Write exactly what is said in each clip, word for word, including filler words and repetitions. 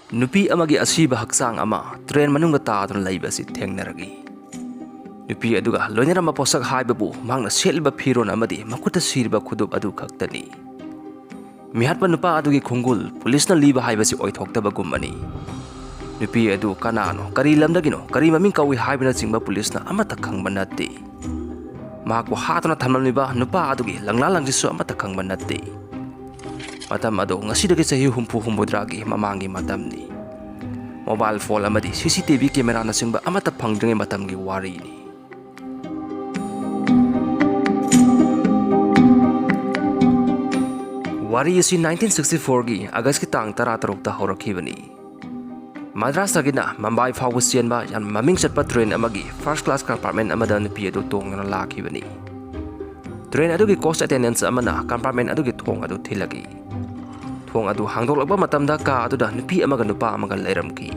ꯅꯨꯄꯤ ꯑꯃꯒꯤ ꯑꯁꯤꯕ ꯍꯛꯆꯥꯡ ꯑꯃ ꯇ꯭ꯔꯦꯟ ꯃꯅꯨꯡꯗ ꯇꯥꯗꯨꯅ ꯂꯩꯕ ꯑꯁꯤ ꯊꯦꯡꯅꯔꯛꯏ꯫ ꯅꯨꯄꯤ ꯑꯗꯨꯒ ꯂꯣꯏꯅꯔꯝꯕ ꯄꯣꯠꯁꯛ ꯍꯥꯏꯕꯕꯨ ꯃꯍꯥꯛꯅ ꯁꯦꯠꯂꯤꯕ ꯐꯤꯔꯣꯜ ꯑꯃꯗꯤ ꯃꯈꯨꯠꯇ ꯁꯤꯔꯤꯕ ꯈꯨꯗꯣꯞ ꯑꯗꯨ ꯈꯛꯇꯅꯤ꯫ ꯃꯤꯍꯥꯠꯄ ꯅꯨꯄꯥ ꯑꯗꯨꯒꯤ ꯈꯣꯡꯒꯨꯜ ꯄꯨꯂꯤꯁꯅ ꯂꯤꯕ ꯍꯥꯏꯕꯁꯤ ꯑꯣꯏꯊꯣꯛꯇꯕꯒꯨꯝꯕꯅꯤ꯫ ꯅꯨꯄꯤ ꯑꯗꯨ ꯀꯅꯥꯅꯣ, ꯀꯔꯤ ꯂꯝꯗꯒꯤꯅꯣ, ꯀꯔꯤ ꯃꯃꯤꯡ ꯀꯧꯏ ꯍꯥꯏꯕꯅꯆꯤꯡꯕ ꯄꯨꯂꯤꯁꯅ ꯑꯃꯠꯇ ꯈꯪꯕ ꯅꯠꯇꯦ꯫ ꯃꯍꯥꯛꯄꯨ ꯍꯥꯠꯇꯨꯅ ꯊꯝꯂꯝꯂꯤꯕ ꯅꯨꯄꯥ ꯑꯗꯨꯒꯤ ꯂꯪꯂꯥ ꯂꯪꯖꯤꯠꯁꯨ ꯑꯃꯠꯇ ꯈꯪꯕ ꯅꯠꯇꯦ꯫ ꯃꯇꯝ ꯑꯗꯨ ꯉꯁꯤꯗꯒꯤ ꯆꯍꯤ ꯍꯨꯝꯐꯨ ꯍꯨꯝꯐꯨꯇꯔꯥꯒꯤ ꯃꯃꯥꯡꯒꯤ ꯃꯇꯝꯅꯤ꯫ ꯃꯣꯕꯥꯏꯜ ꯐꯣꯟ ꯑꯃꯗꯤ ꯁꯤ ꯁꯤ ꯇꯤ ꯚꯤ ꯀꯦꯃꯦꯔꯥꯅꯆꯤꯡꯕ ꯑꯃꯠꯇ ꯐꯪꯗ꯭ꯔꯤꯉꯩ ꯃꯇꯝꯒꯤ ꯋꯥꯔꯤꯅꯤ꯫ ꯋꯥꯔꯤ ꯑꯁꯤ ꯅꯥꯏꯟꯇꯤꯟ ꯁꯤꯛꯁꯇꯤ ꯐꯣꯔꯒꯤ ꯑꯥꯒꯁꯀꯤ ꯇꯥꯡ ꯇꯔꯥꯇꯔꯨꯛꯇ ꯍꯧꯔꯛꯈꯤꯕꯅꯤ꯫ ꯃꯗ꯭ꯔꯥꯁꯇꯒꯤꯅ ꯃꯝꯕꯥꯏ ꯐꯥꯎꯕ ꯆꯦꯟꯕ ꯌꯥꯝꯅ ꯃꯃꯤꯡ ꯆꯠꯄ ꯇ꯭ꯔꯦꯟ ꯑꯃꯒꯤ ꯐꯥꯔꯁ ꯀ꯭ꯂꯥꯁ ꯀꯝꯄꯥꯔꯠꯃꯦꯟ ꯑꯃꯗ ꯅꯨꯄꯤ ꯑꯗꯨ ꯇꯣꯡꯗꯨꯅ ꯂꯥꯛꯈꯤꯕꯅꯤ꯫ ꯇ꯭ꯔꯦꯟ ꯑꯗꯨꯒꯤ ꯀꯣꯆ ꯑꯦꯇꯦꯟꯗꯦꯟꯁ ꯑꯃꯅ ꯀꯝꯄꯥꯔꯠꯃꯦꯟ ꯑꯗꯨꯒꯤ ꯊꯣꯡ ꯑꯗꯨ ꯊꯤꯜꯂꯛꯏ꯫ ꯊꯣꯡ ꯑꯗꯨ ꯍꯥꯡꯗꯣꯛꯂꯛꯄ ꯃꯇꯝꯗ ꯀꯥ ꯑꯗꯨꯗ ꯅꯨꯄꯤ ꯑꯃꯒ ꯅꯨꯄꯥ ꯑꯃꯒ ꯂꯩꯔꯝꯈꯤ꯫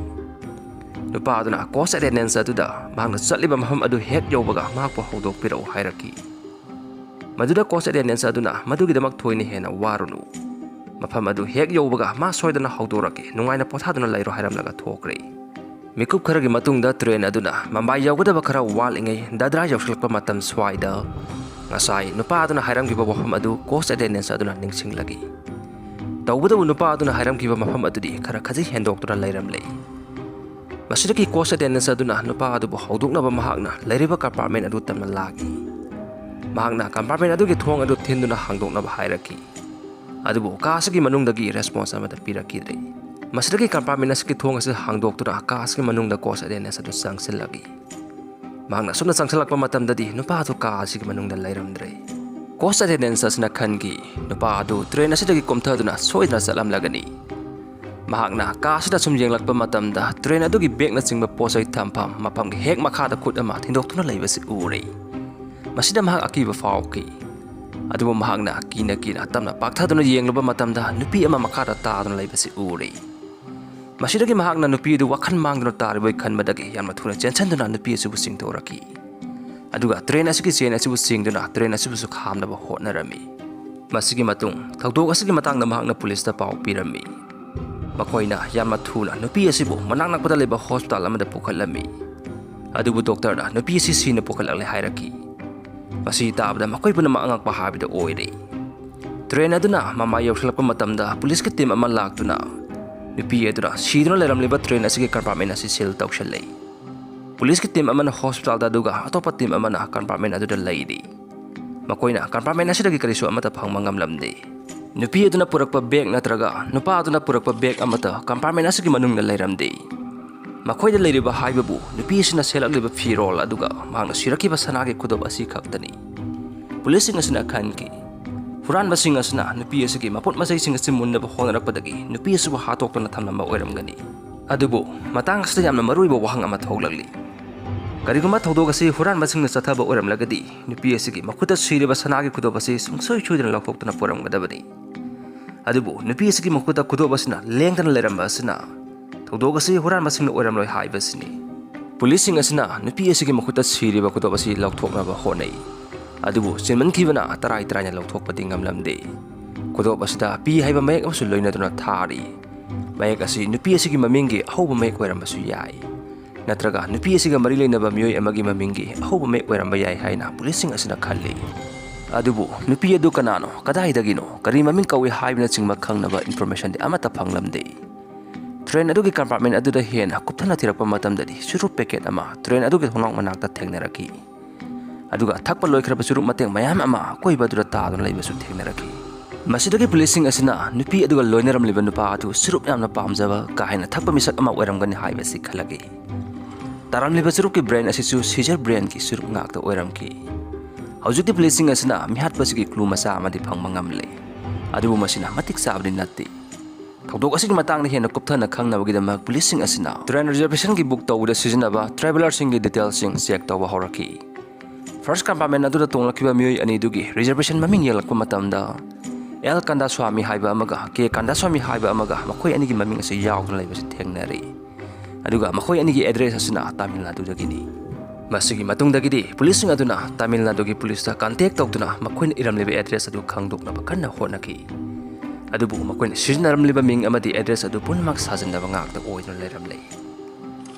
ꯅꯨꯄꯥ ꯑꯗꯨꯅ ꯀꯣꯆ ꯑꯦꯇꯦꯟꯗꯦꯟꯁ ꯑꯗꯨꯗ ꯃꯍꯥꯛꯅ ꯆꯠꯂꯤꯕ ꯃꯐꯝ ꯑꯗꯨ ꯍꯦꯛ ꯌꯧꯕꯒ ꯃꯍꯥꯛꯄꯨ ꯍꯧꯗꯣꯛꯄꯤꯔꯛꯎ ꯍꯥꯏꯔꯛꯈꯤ꯫ ꯃꯗꯨꯗ ꯀꯣꯆ ꯑꯦꯇꯦꯟꯗꯦꯟꯁ ꯑꯗꯨꯅ ꯃꯗꯨꯒꯤꯗꯃꯛ ꯊꯣꯏꯅ ꯍꯦꯟꯅ ꯋꯥꯔꯨꯅꯨ, ꯃꯐꯝ ꯑꯗꯨ ꯍꯦꯛ ꯌꯧꯕꯒ ꯃꯥ ꯁꯣꯏꯗꯅ ꯍꯧꯗꯣꯔꯛꯀꯦ, ꯅꯨꯡꯉꯥꯏꯅ ꯄꯣꯊꯥꯗꯨꯅ ꯂꯩꯔꯣ ꯍꯥꯏꯔꯝꯂꯒ ꯊꯣꯛꯈ꯭ꯔꯦ꯫ ꯃꯤꯀꯨꯞ ꯈꯔꯒꯤ ꯃꯇꯨꯡꯗ ꯇ꯭ꯔꯦꯟ ꯑꯗꯨꯅ ꯃꯝꯕꯥꯏ ꯌꯧꯒꯗꯕ ꯈꯔ ꯋꯥꯠꯂꯤꯉꯩ ꯗꯥꯗ꯭ꯔꯥ ꯌꯧꯁꯤꯜꯂꯛꯄ ꯃꯇꯝ ꯁ꯭ꯋꯥꯏꯗ ꯉꯁꯥꯏ ꯅꯨꯄꯥ ꯑꯗꯨꯅ ꯍꯥꯏꯔꯝꯈꯤꯕ ꯋꯥꯐꯝ ꯑꯗꯨ ꯀꯣꯆ ꯑꯦꯇꯦꯟꯗꯦꯟꯁ ꯑꯗꯨꯅ ꯅꯤꯡꯁꯤꯡꯂꯛꯏ꯫ ꯇꯧꯕꯇꯕꯨ ꯅꯨꯄꯥ ꯑꯗꯨꯅ ꯍꯥꯏꯔꯝꯈꯤꯕ ꯃꯐꯝ ꯑꯗꯨꯗꯤ ꯈꯔ ꯈꯖꯤꯛ ꯍꯦꯟꯗꯣꯛꯇꯨꯅ ꯂꯩꯔꯝꯂꯦ꯫ ꯃꯁꯤꯗꯒꯤ ꯀꯣꯆ ꯑꯦꯇꯦꯟꯗꯦꯟꯁ ꯑꯗꯨꯅ ꯅꯨꯄꯥ ꯑꯗꯨꯕꯨ ꯍꯧꯗꯣꯛꯅꯕ ꯃꯍꯥꯛꯅ ꯂꯩꯔꯤꯕ ꯀꯝꯄꯥꯔꯠꯃꯦꯟ ꯑꯗꯨ ꯇꯝꯅ ꯂꯥꯛꯏ꯫ ꯃꯍꯥꯛꯅ ꯀꯝꯄꯥꯔꯠꯃꯦꯟ ꯑꯗꯨꯒꯤ ꯊꯣꯡ ꯑꯗꯨ ꯊꯤꯟꯗꯨꯅ ꯍꯥꯡꯗꯣꯛꯅꯕ ꯍꯥꯏꯔꯛꯈꯤ꯫ ꯑꯗꯨꯕꯨ ꯀꯥ ꯑꯁꯤꯒꯤ ꯃꯅꯨꯡꯗꯒꯤ ꯔꯦꯁꯄꯣꯟꯁ ꯑꯃꯠꯇ ꯄꯤꯔꯛꯈꯤꯗ꯭ꯔꯦ꯫ ꯃꯁꯤꯗꯒꯤ ꯀꯝꯄꯥꯔꯠꯃꯦꯟ ꯑꯁꯤꯒꯤ ꯊꯣꯡ ꯑꯁꯤ ꯍꯥꯡꯗꯣꯛꯇꯨꯅ ꯀꯥ ꯑꯁꯤꯒꯤ ꯃꯅꯨꯡꯗ ꯀꯣꯆ ꯑꯦꯇꯦꯟꯗꯦꯟꯁ ꯑꯗꯨ ꯆꯪꯁꯤꯜꯂꯛꯏ꯫ ꯃꯍꯥꯛꯅ ꯑꯁꯨꯝꯅ ꯆꯪꯁꯤꯜꯂꯛꯄ ꯃꯇꯝꯗꯗꯤ ꯅꯨꯄꯥ ꯑꯗꯨ ꯀꯥ ꯑꯁꯤꯒꯤ ꯃꯅꯨꯡꯗ ꯂꯩꯔꯝꯗ꯭ꯔꯦ꯫ ꯀꯣꯆ ꯑꯦꯇꯦꯟꯗꯦꯟꯁ ꯑꯁꯤꯅ ꯈꯟꯈꯤ, ꯅꯨꯄꯥ ꯑꯗꯨ ꯇ꯭ꯔꯦꯟ ꯑꯁꯤꯗꯒꯤ ꯀꯨꯝꯊꯗꯨꯅ ꯁꯣꯏꯗꯅ ꯆꯠꯂꯝꯂꯒꯅꯤ꯫ ꯃꯍꯥꯛꯅ ꯀꯥ ꯑꯁꯤꯗ ꯁꯨꯝ ꯌꯦꯡꯂꯛꯄ ꯃꯇꯝꯗ ꯇ꯭ꯔꯦꯟ ꯑꯗꯨꯒꯤ ꯕꯦꯒꯅꯆꯤꯡꯕ ꯄꯣꯠ ꯆꯩ ꯊꯝꯐꯝ ꯃꯐꯝꯒꯤ ꯍꯦꯛ ꯃꯈꯥꯗ ꯈꯨꯠ ꯑꯃ ꯊꯤꯟꯗꯣꯛꯇꯨꯅ ꯂꯩꯕꯁꯤ ꯎꯔꯦ꯫ ꯃꯁꯤꯗ ꯃꯍꯥꯛ ꯑꯀꯤꯕ ꯐꯥꯎꯈꯤ꯫ ꯑꯗꯨꯕꯨ ꯃꯍꯥꯛꯅ ꯀꯤꯅ ꯀꯤꯅ ꯇꯞꯅ ꯄꯥꯛꯊꯗꯨꯅ ꯌꯦꯡꯂꯨꯕ ꯃꯇꯝꯗ ꯅꯨꯄꯤ ꯑꯃ ꯃꯈꯥꯗ ꯇꯥꯗꯨꯅ ꯂꯩꯕꯁꯤ ꯎꯔꯦ꯫ ꯃꯁꯤꯗꯒꯤ ꯃꯍꯥꯛꯅ ꯅꯨꯄꯤ ꯑꯗꯨ ꯋꯥꯈꯜ ꯃꯥꯡꯗꯨꯅ ꯇꯥꯔꯤꯕꯣꯏ ꯈꯟꯕꯗꯒꯤ ꯌꯥꯝꯅ ꯊꯨꯅ ꯆꯦꯟꯁꯤꯟꯗꯨꯅ ꯅꯨꯄꯤ ꯑꯁꯤꯕꯨ ꯆꯤꯡꯊꯣꯔꯛꯈꯤ꯫ ꯑꯗꯨꯒ ꯇ꯭ꯔꯦꯟ ꯑꯁꯤꯒꯤ ꯆꯦꯟ ꯑꯁꯤꯕꯨ ꯆꯤꯡꯗꯨꯅ ꯇ꯭ꯔꯦꯟ ꯑꯁꯤꯕꯨꯁꯨ ꯈꯥꯝꯅꯕ ꯍꯣꯠꯅꯔꯝꯃꯤ꯫ ꯃꯁꯤꯒꯤ ꯃꯇꯨꯡ ꯊꯧꯗꯣꯛ ꯑꯁꯤꯒꯤ ꯃꯇꯥꯡꯗ ꯃꯍꯥꯛꯅ ꯄꯨꯂꯤꯁꯇ ꯄꯥꯎ ꯄꯤꯔꯝꯃꯤ꯫ ꯃꯈꯣꯏꯅ ꯌꯥꯝꯅ ꯊꯨꯅ ꯅꯨꯄꯤ ꯑꯁꯤꯕꯨ ꯃꯅꯥꯛ ꯅꯛꯄꯗ ꯂꯩꯕ ꯍꯣꯁꯄꯤꯇꯥꯜ ꯑꯃꯗ ꯄꯨꯈꯠꯂꯝꯃꯤ꯫ ꯑꯗꯨꯕꯨ ꯗꯣꯛꯇꯔꯅ ꯅꯨꯄꯤ ꯑꯁꯤ ꯁꯤꯅ ꯄꯨꯈꯠꯂꯛꯂꯦ ꯍꯥꯏꯔꯛꯈꯤ꯫ ꯃꯁꯤ ꯇꯥꯕꯗ ꯃꯈꯣꯏ ꯄꯨꯝꯅꯃꯛ ꯑꯉꯛꯄ ꯍꯥꯏꯕꯗꯨ ꯑꯣꯏꯔꯦ꯫ ꯇ꯭ꯔꯦꯟ ꯑꯗꯨꯅ ꯃꯃꯥꯏ ꯌꯧꯁꯤꯜꯂꯛꯄ ꯃꯇꯝꯗ ꯄꯨꯂꯤꯁꯀꯤ ꯇꯤꯝ ꯑꯃ ꯂꯥꯛꯇꯨꯅ ꯅꯨꯄꯤ ꯑꯗꯨꯅ ꯁꯤꯗꯨꯅ ꯂꯩꯔꯝꯂꯤꯕ ꯇ꯭ꯔꯦꯟ ꯑꯁꯤꯒꯤ ꯀꯝꯄꯥꯔꯠꯃꯦꯟ ꯑꯁꯤ ꯁꯤꯜ ꯇꯧꯁꯜꯂꯦ꯫ ꯄꯨꯂꯤꯁꯀꯤ ꯇꯤꯝ ꯑꯃꯅ ꯍꯣꯁꯄꯤꯇꯥꯜꯗ, ꯑꯗꯨꯒ ꯑꯇꯣꯞꯄ ꯇꯤꯝ ꯑꯃꯅ ꯀꯝꯄꯥꯔꯠꯃꯦꯟ ꯑꯗꯨꯗ ꯂꯩꯔꯤ꯫ ꯃꯈꯣꯏꯅ ꯀꯝꯄꯥꯔꯠꯃꯦꯟ ꯑꯁꯤꯗꯒꯤ ꯀꯔꯤꯁꯨ ꯑꯃꯠꯇ ꯐꯪꯕ ꯉꯝꯂꯝꯗꯦ꯫ ꯅꯨꯄꯤ ꯑꯗꯨꯅ ꯄꯨꯔꯛꯄ ꯕꯦꯒ ꯅꯠꯇ꯭ꯔꯒ ꯅꯨꯄꯥ ꯑꯗꯨꯅ ꯄꯨꯔꯛꯄ ꯕꯦꯒ ꯑꯃꯠꯇ ꯀꯝꯄꯥꯔꯠꯃꯦꯟ ꯑꯁꯤꯒꯤ ꯃꯅꯨꯡꯗ ꯂꯩꯔꯝꯗꯦ꯫ ꯃꯈꯣꯏꯗ ꯂꯩꯔꯤꯕ ꯍꯥꯏꯕꯕꯨ ꯅꯨꯄꯤ ꯑꯁꯤꯅ ꯁꯦꯠꯂꯛꯂꯤꯕ ꯐꯤꯔꯣꯜ ꯑꯗꯨꯒ ꯃꯍꯥꯛꯅ ꯁꯤꯔꯛꯈꯤꯕ ꯁꯅꯥꯒꯤ ꯈꯨꯗꯣꯞ ꯑꯁꯤ ꯈꯛꯇꯅꯤ꯫ ꯄꯨꯂꯤꯁꯁꯤꯡ ꯑꯁꯤꯅ ꯈꯟꯈꯤ, ꯍꯨꯔꯥꯟꯕꯁꯤꯡ ꯑꯁꯤꯅ ꯅꯨꯄꯤ ꯑꯁꯤꯒꯤ ꯃꯄꯣꯠ ꯃꯆꯩꯁꯤꯡ ꯑꯁꯤ ꯃꯨꯟꯅꯕ ꯍꯣꯠꯅꯔꯛꯄꯗꯒꯤ ꯅꯨꯄꯤ ꯑꯁꯤꯕꯨ ꯍꯥꯠꯇꯣꯛꯇꯨꯅ ꯊꯝꯂꯝꯕ ꯑꯣꯏꯔꯝꯒꯅꯤ꯫ ꯑꯗꯨꯕꯨ ꯃꯇꯥꯡ ꯑꯁꯤꯗ ꯌꯥꯝꯅ ꯃꯔꯨꯑꯣꯏꯕ ꯋꯥꯍꯪ ꯑꯃ ꯊꯣꯛꯂꯛꯂꯤ꯫ ꯀꯔꯤꯒꯨꯝꯕ ꯊꯧꯗꯣꯛ ꯑꯁꯤ ꯍꯨꯔꯥꯟꯕꯁꯤꯡꯅ ꯆꯠꯊꯕ ꯑꯣꯏꯔꯝꯂꯒꯗꯤ, ꯅꯨꯄꯤ ꯑꯁꯤꯒꯤ ꯃꯈꯨꯠꯇ ꯁꯤꯔꯤꯕ ꯁꯅꯥꯒꯤ ꯈꯨꯗꯣꯞ ꯑꯁꯤ ꯁꯨꯡꯁꯣꯏ ꯁꯣꯏꯗꯅ ꯂꯧꯊꯣꯛꯇꯨꯅ ꯄꯨꯔꯝꯒꯗꯕꯅꯤ꯫ ꯑꯗꯨꯕꯨ ꯅꯨꯄꯤ ꯑꯁꯤꯒꯤ ꯃꯈꯨꯠꯇ ꯈꯨꯗꯣꯞ ꯑꯁꯤꯅ ꯂꯦꯡꯗꯅ ꯂꯩꯔꯝꯕ ꯑꯁꯤꯅ ꯊꯧꯗꯣꯛ ꯑꯁꯤ ꯍꯨꯔꯥꯟꯕꯁꯤꯡꯅ ꯑꯣꯏꯔꯝꯂꯣꯏ ꯍꯥꯏꯕꯁꯤꯅꯤ꯫ ꯄꯨꯂꯤꯁꯁꯤꯡ ꯑꯁꯤꯅ ꯅꯨꯄꯤ ꯑꯁꯤꯒꯤ ꯃꯈꯨꯠꯇ ꯁꯤꯔꯤꯕ ꯈꯨꯗꯣꯞ ꯑꯁꯤ ꯂꯧꯊꯣꯛꯅꯕ ꯍꯣꯠꯅꯩ꯫ ꯑꯗꯨꯕꯨ ꯆꯦꯟꯃꯟꯈꯤꯕꯅ ꯇꯔꯥꯏ ꯇꯔꯥꯏꯅ ꯂꯧꯊꯣꯛꯄꯗꯤ ꯉꯝꯂꯝꯗꯦ꯫ ꯈꯨꯗꯣꯞ ꯑꯁꯤꯗ ꯄꯤ ꯍꯥꯏꯕ ꯃꯌꯦꯛ ꯑꯃꯁꯨ ꯂꯣꯏꯅꯗꯨꯅ ꯊꯥꯔꯤ꯫ ꯃꯌꯦꯛ ꯑꯁꯤ ꯅꯨꯄꯤ ꯑꯁꯤꯒꯤ ꯃꯃꯤꯡꯒꯤ ꯑꯍꯧꯕ ꯃꯌꯦꯛ ꯑꯣꯏꯔꯝꯕꯁꯨ ꯌꯥꯏ꯫ ꯅꯠꯇ꯭ꯔꯒ ꯅꯨꯄꯤ ꯑꯁꯤꯒ ꯃꯔꯤ ꯂꯩꯅꯕ ꯃꯤꯑꯣꯏ ꯑꯃꯒꯤ ꯃꯃꯤꯡꯒꯤ ꯑꯍꯧꯕ ꯃꯌꯦꯛ ꯑꯣꯏꯔꯝꯕ ꯌꯥꯏ ꯍꯥꯏꯅ ꯄꯨꯂꯤꯁꯁꯤꯡ ꯑꯁꯤꯅ ꯈꯜꯂꯤ꯫ ꯑꯗꯨꯕꯨ ꯅꯨꯄꯤ ꯑꯗꯨ ꯀꯅꯥꯅꯣ, ꯀꯗꯥꯏꯗꯒꯤꯅꯣ, ꯀꯔꯤ ꯃꯃꯤꯡ ꯀꯧꯏ ꯍꯥꯏꯕꯅꯆꯤꯡꯕ ꯈꯪꯅꯕ ꯏꯟꯐꯣꯔꯃꯦꯁꯟꯗꯤ ꯑꯃꯠꯇ ꯐꯪꯂꯝꯗꯦ꯫ ꯇ꯭ꯔꯦꯟ ꯑꯗꯨꯒꯤ ꯀꯝꯄꯥꯔꯠꯃꯦꯟ ꯑꯗꯨꯗ ꯍꯦꯟꯅ ꯀꯨꯞꯊꯅ ꯊꯤꯔꯛꯄ ꯃꯇꯝꯗꯗꯤ ꯆꯨꯔꯨꯞ ꯄꯦꯀꯦꯠ ꯑꯃ ꯇ꯭ꯔꯦꯟ ꯑꯗꯨꯒꯤ ꯊꯣꯡꯅꯥꯎ ꯃꯅꯥꯛꯇ ꯊꯦꯡꯅꯔꯛꯈꯤ꯫ ꯑꯗꯨꯒ ꯊꯛꯄ ꯂꯣꯏꯈ꯭ꯔꯕ ꯆꯨꯔꯨꯞ ꯃꯇꯦꯛ ꯃꯌꯥꯝ ꯑꯃ ꯑꯀꯣꯏꯕ ꯑꯗꯨꯗ ꯇꯥꯗꯨꯅ ꯂꯩꯕꯁꯨ ꯊꯦꯡꯅꯔꯛꯈꯤ꯫ ꯃꯁꯤꯗꯒꯤ ꯄꯨꯂꯤꯁꯁꯤꯡ ꯑꯁꯤꯅ ꯅꯨꯄꯤ ꯑꯗꯨꯒ ꯂꯣꯏꯅꯔꯝꯂꯤꯕ ꯅꯨꯄꯥ ꯑꯗꯨ ꯆꯨꯔꯨꯞ ꯌꯥꯝꯅ ꯄꯥꯝꯖꯕ, ꯀꯥ ꯍꯦꯟꯅ ꯊꯛꯄ ꯃꯤꯁꯛ ꯑꯃ ꯑꯣꯏꯔꯝꯒꯅꯤ ꯍꯥꯏꯕꯁꯤ ꯈꯜꯂꯛꯏ꯫ ꯇꯥꯔꯝꯂꯤꯕ ꯆꯨꯔꯨꯞꯀꯤ ꯕ꯭ꯔꯦꯟ ꯑꯁꯤꯁꯨ ꯁꯤꯖꯔ ꯕ꯭ꯔꯦꯟꯒꯤ ꯆꯨꯔꯨꯞ ꯉꯥꯛꯇ ꯑꯣꯏꯔꯝꯈꯤ꯫ ꯍꯧꯖꯤꯛꯇꯤ ꯄꯨꯂꯤꯁꯁꯤꯡ ꯑꯁꯤꯅ ꯃꯤꯍꯥꯠꯄ ꯑꯁꯤꯒꯤ ꯀ꯭ꯂꯨ ꯃꯆꯥ ꯑꯃꯗꯤ ꯐꯪꯕ ꯉꯝꯂꯦ꯫ ꯑꯗꯨꯕꯨ ꯃꯁꯤꯅ ꯃꯇꯤꯛ ꯆꯥꯕꯗꯤ ꯅꯠꯇꯦ꯫ ꯊꯧꯗꯣꯛ ꯑꯁꯤꯒꯤ ꯃꯇꯥꯡꯗ ꯍꯦꯟꯅ ꯀꯨꯞꯊꯅ ꯈꯪꯅꯕꯒꯤꯗꯃꯛ ꯄꯨꯂꯤꯁꯁꯤꯡ ꯑꯁꯤꯅ ꯇ꯭ꯔꯦꯟ ꯔꯤꯖꯔꯕꯦꯁꯟꯒꯤ ꯕꯨꯛ ꯇꯧꯕꯗ ꯁꯤꯖꯤꯟꯅꯕ ꯇ꯭ꯔꯦꯚꯦꯂꯔꯁꯤꯡꯒꯤ ꯗꯤꯇꯦꯜꯁꯤꯡ ꯆꯦꯛ ꯇꯧꯕ ꯍꯧꯔꯛꯈꯤ꯫ ꯐꯥꯔꯁ ꯀꯝꯄꯥꯔꯠꯃꯦꯟ ꯑꯗꯨꯗ ꯇꯣꯡꯂꯛꯈꯤꯕ ꯃꯤꯑꯣꯏ ꯑꯅꯤꯗꯨꯒꯤ ꯔꯤꯖꯔꯕꯦꯁꯟ ꯃꯃꯤꯡ ꯌꯦꯡꯂꯛꯄ ꯃꯇꯝꯗ, ꯑꯦꯜ ꯀꯟꯗꯥꯁ꯭ꯋꯥꯃꯤ ꯍꯥꯏꯕ ꯑꯃꯒ ꯀꯦ ꯀꯟꯗꯥꯁ꯭ꯋꯥꯃꯤ ꯍꯥꯏꯕ ꯑꯃꯒ ꯃꯈꯣꯏ ꯑꯅꯤꯒꯤ ꯃꯃꯤꯡ ꯑꯁꯤ ꯌꯥꯎꯗꯨꯅ ꯂꯩꯕꯁꯤ ꯊꯦꯡꯅꯔꯤ꯫ ꯑꯗꯨꯒ ꯃꯈꯣꯏ ꯑꯅꯤꯒꯤ ꯑꯦꯗ꯭ꯔꯦꯁ ꯑꯁꯤꯅ ꯇꯥꯃꯤꯜ ꯅꯥꯗꯨꯗꯒꯤꯅꯤ꯫ ꯃꯁꯤꯒꯤ ꯃꯇꯨꯡꯗꯒꯤꯗꯤ ꯄꯨꯂꯤꯁꯁꯤꯡ ꯑꯗꯨꯅ ꯇꯥꯃꯤꯜ ꯅꯥꯗꯨꯒꯤ ꯄꯨꯂꯤꯁꯇ ꯀꯟꯇꯦꯛ ꯇꯧꯗꯨꯅ ꯃꯈꯣꯏꯅ ꯏꯔꯝꯂꯤꯕ ꯑꯦꯗ꯭ꯔꯦꯁ ꯑꯗꯨ ꯈꯪꯗꯣꯛꯅꯕ ꯀꯟꯅ ꯍꯣꯠꯅꯈꯤ꯫ ꯑꯗꯨꯕꯨ ꯃꯈꯣꯏꯅ ꯁꯤꯖꯤꯟꯅꯔꯝꯂꯤꯕ ꯃꯤꯡ ꯑꯃꯗꯤ address ꯑꯗꯨ ꯄꯨꯝꯅꯃꯛ ꯁꯥꯖꯤꯟꯅꯕ ꯉꯥꯛꯇ ꯑꯣꯏꯗꯨꯅ ꯂꯩꯔꯝꯂꯦ꯫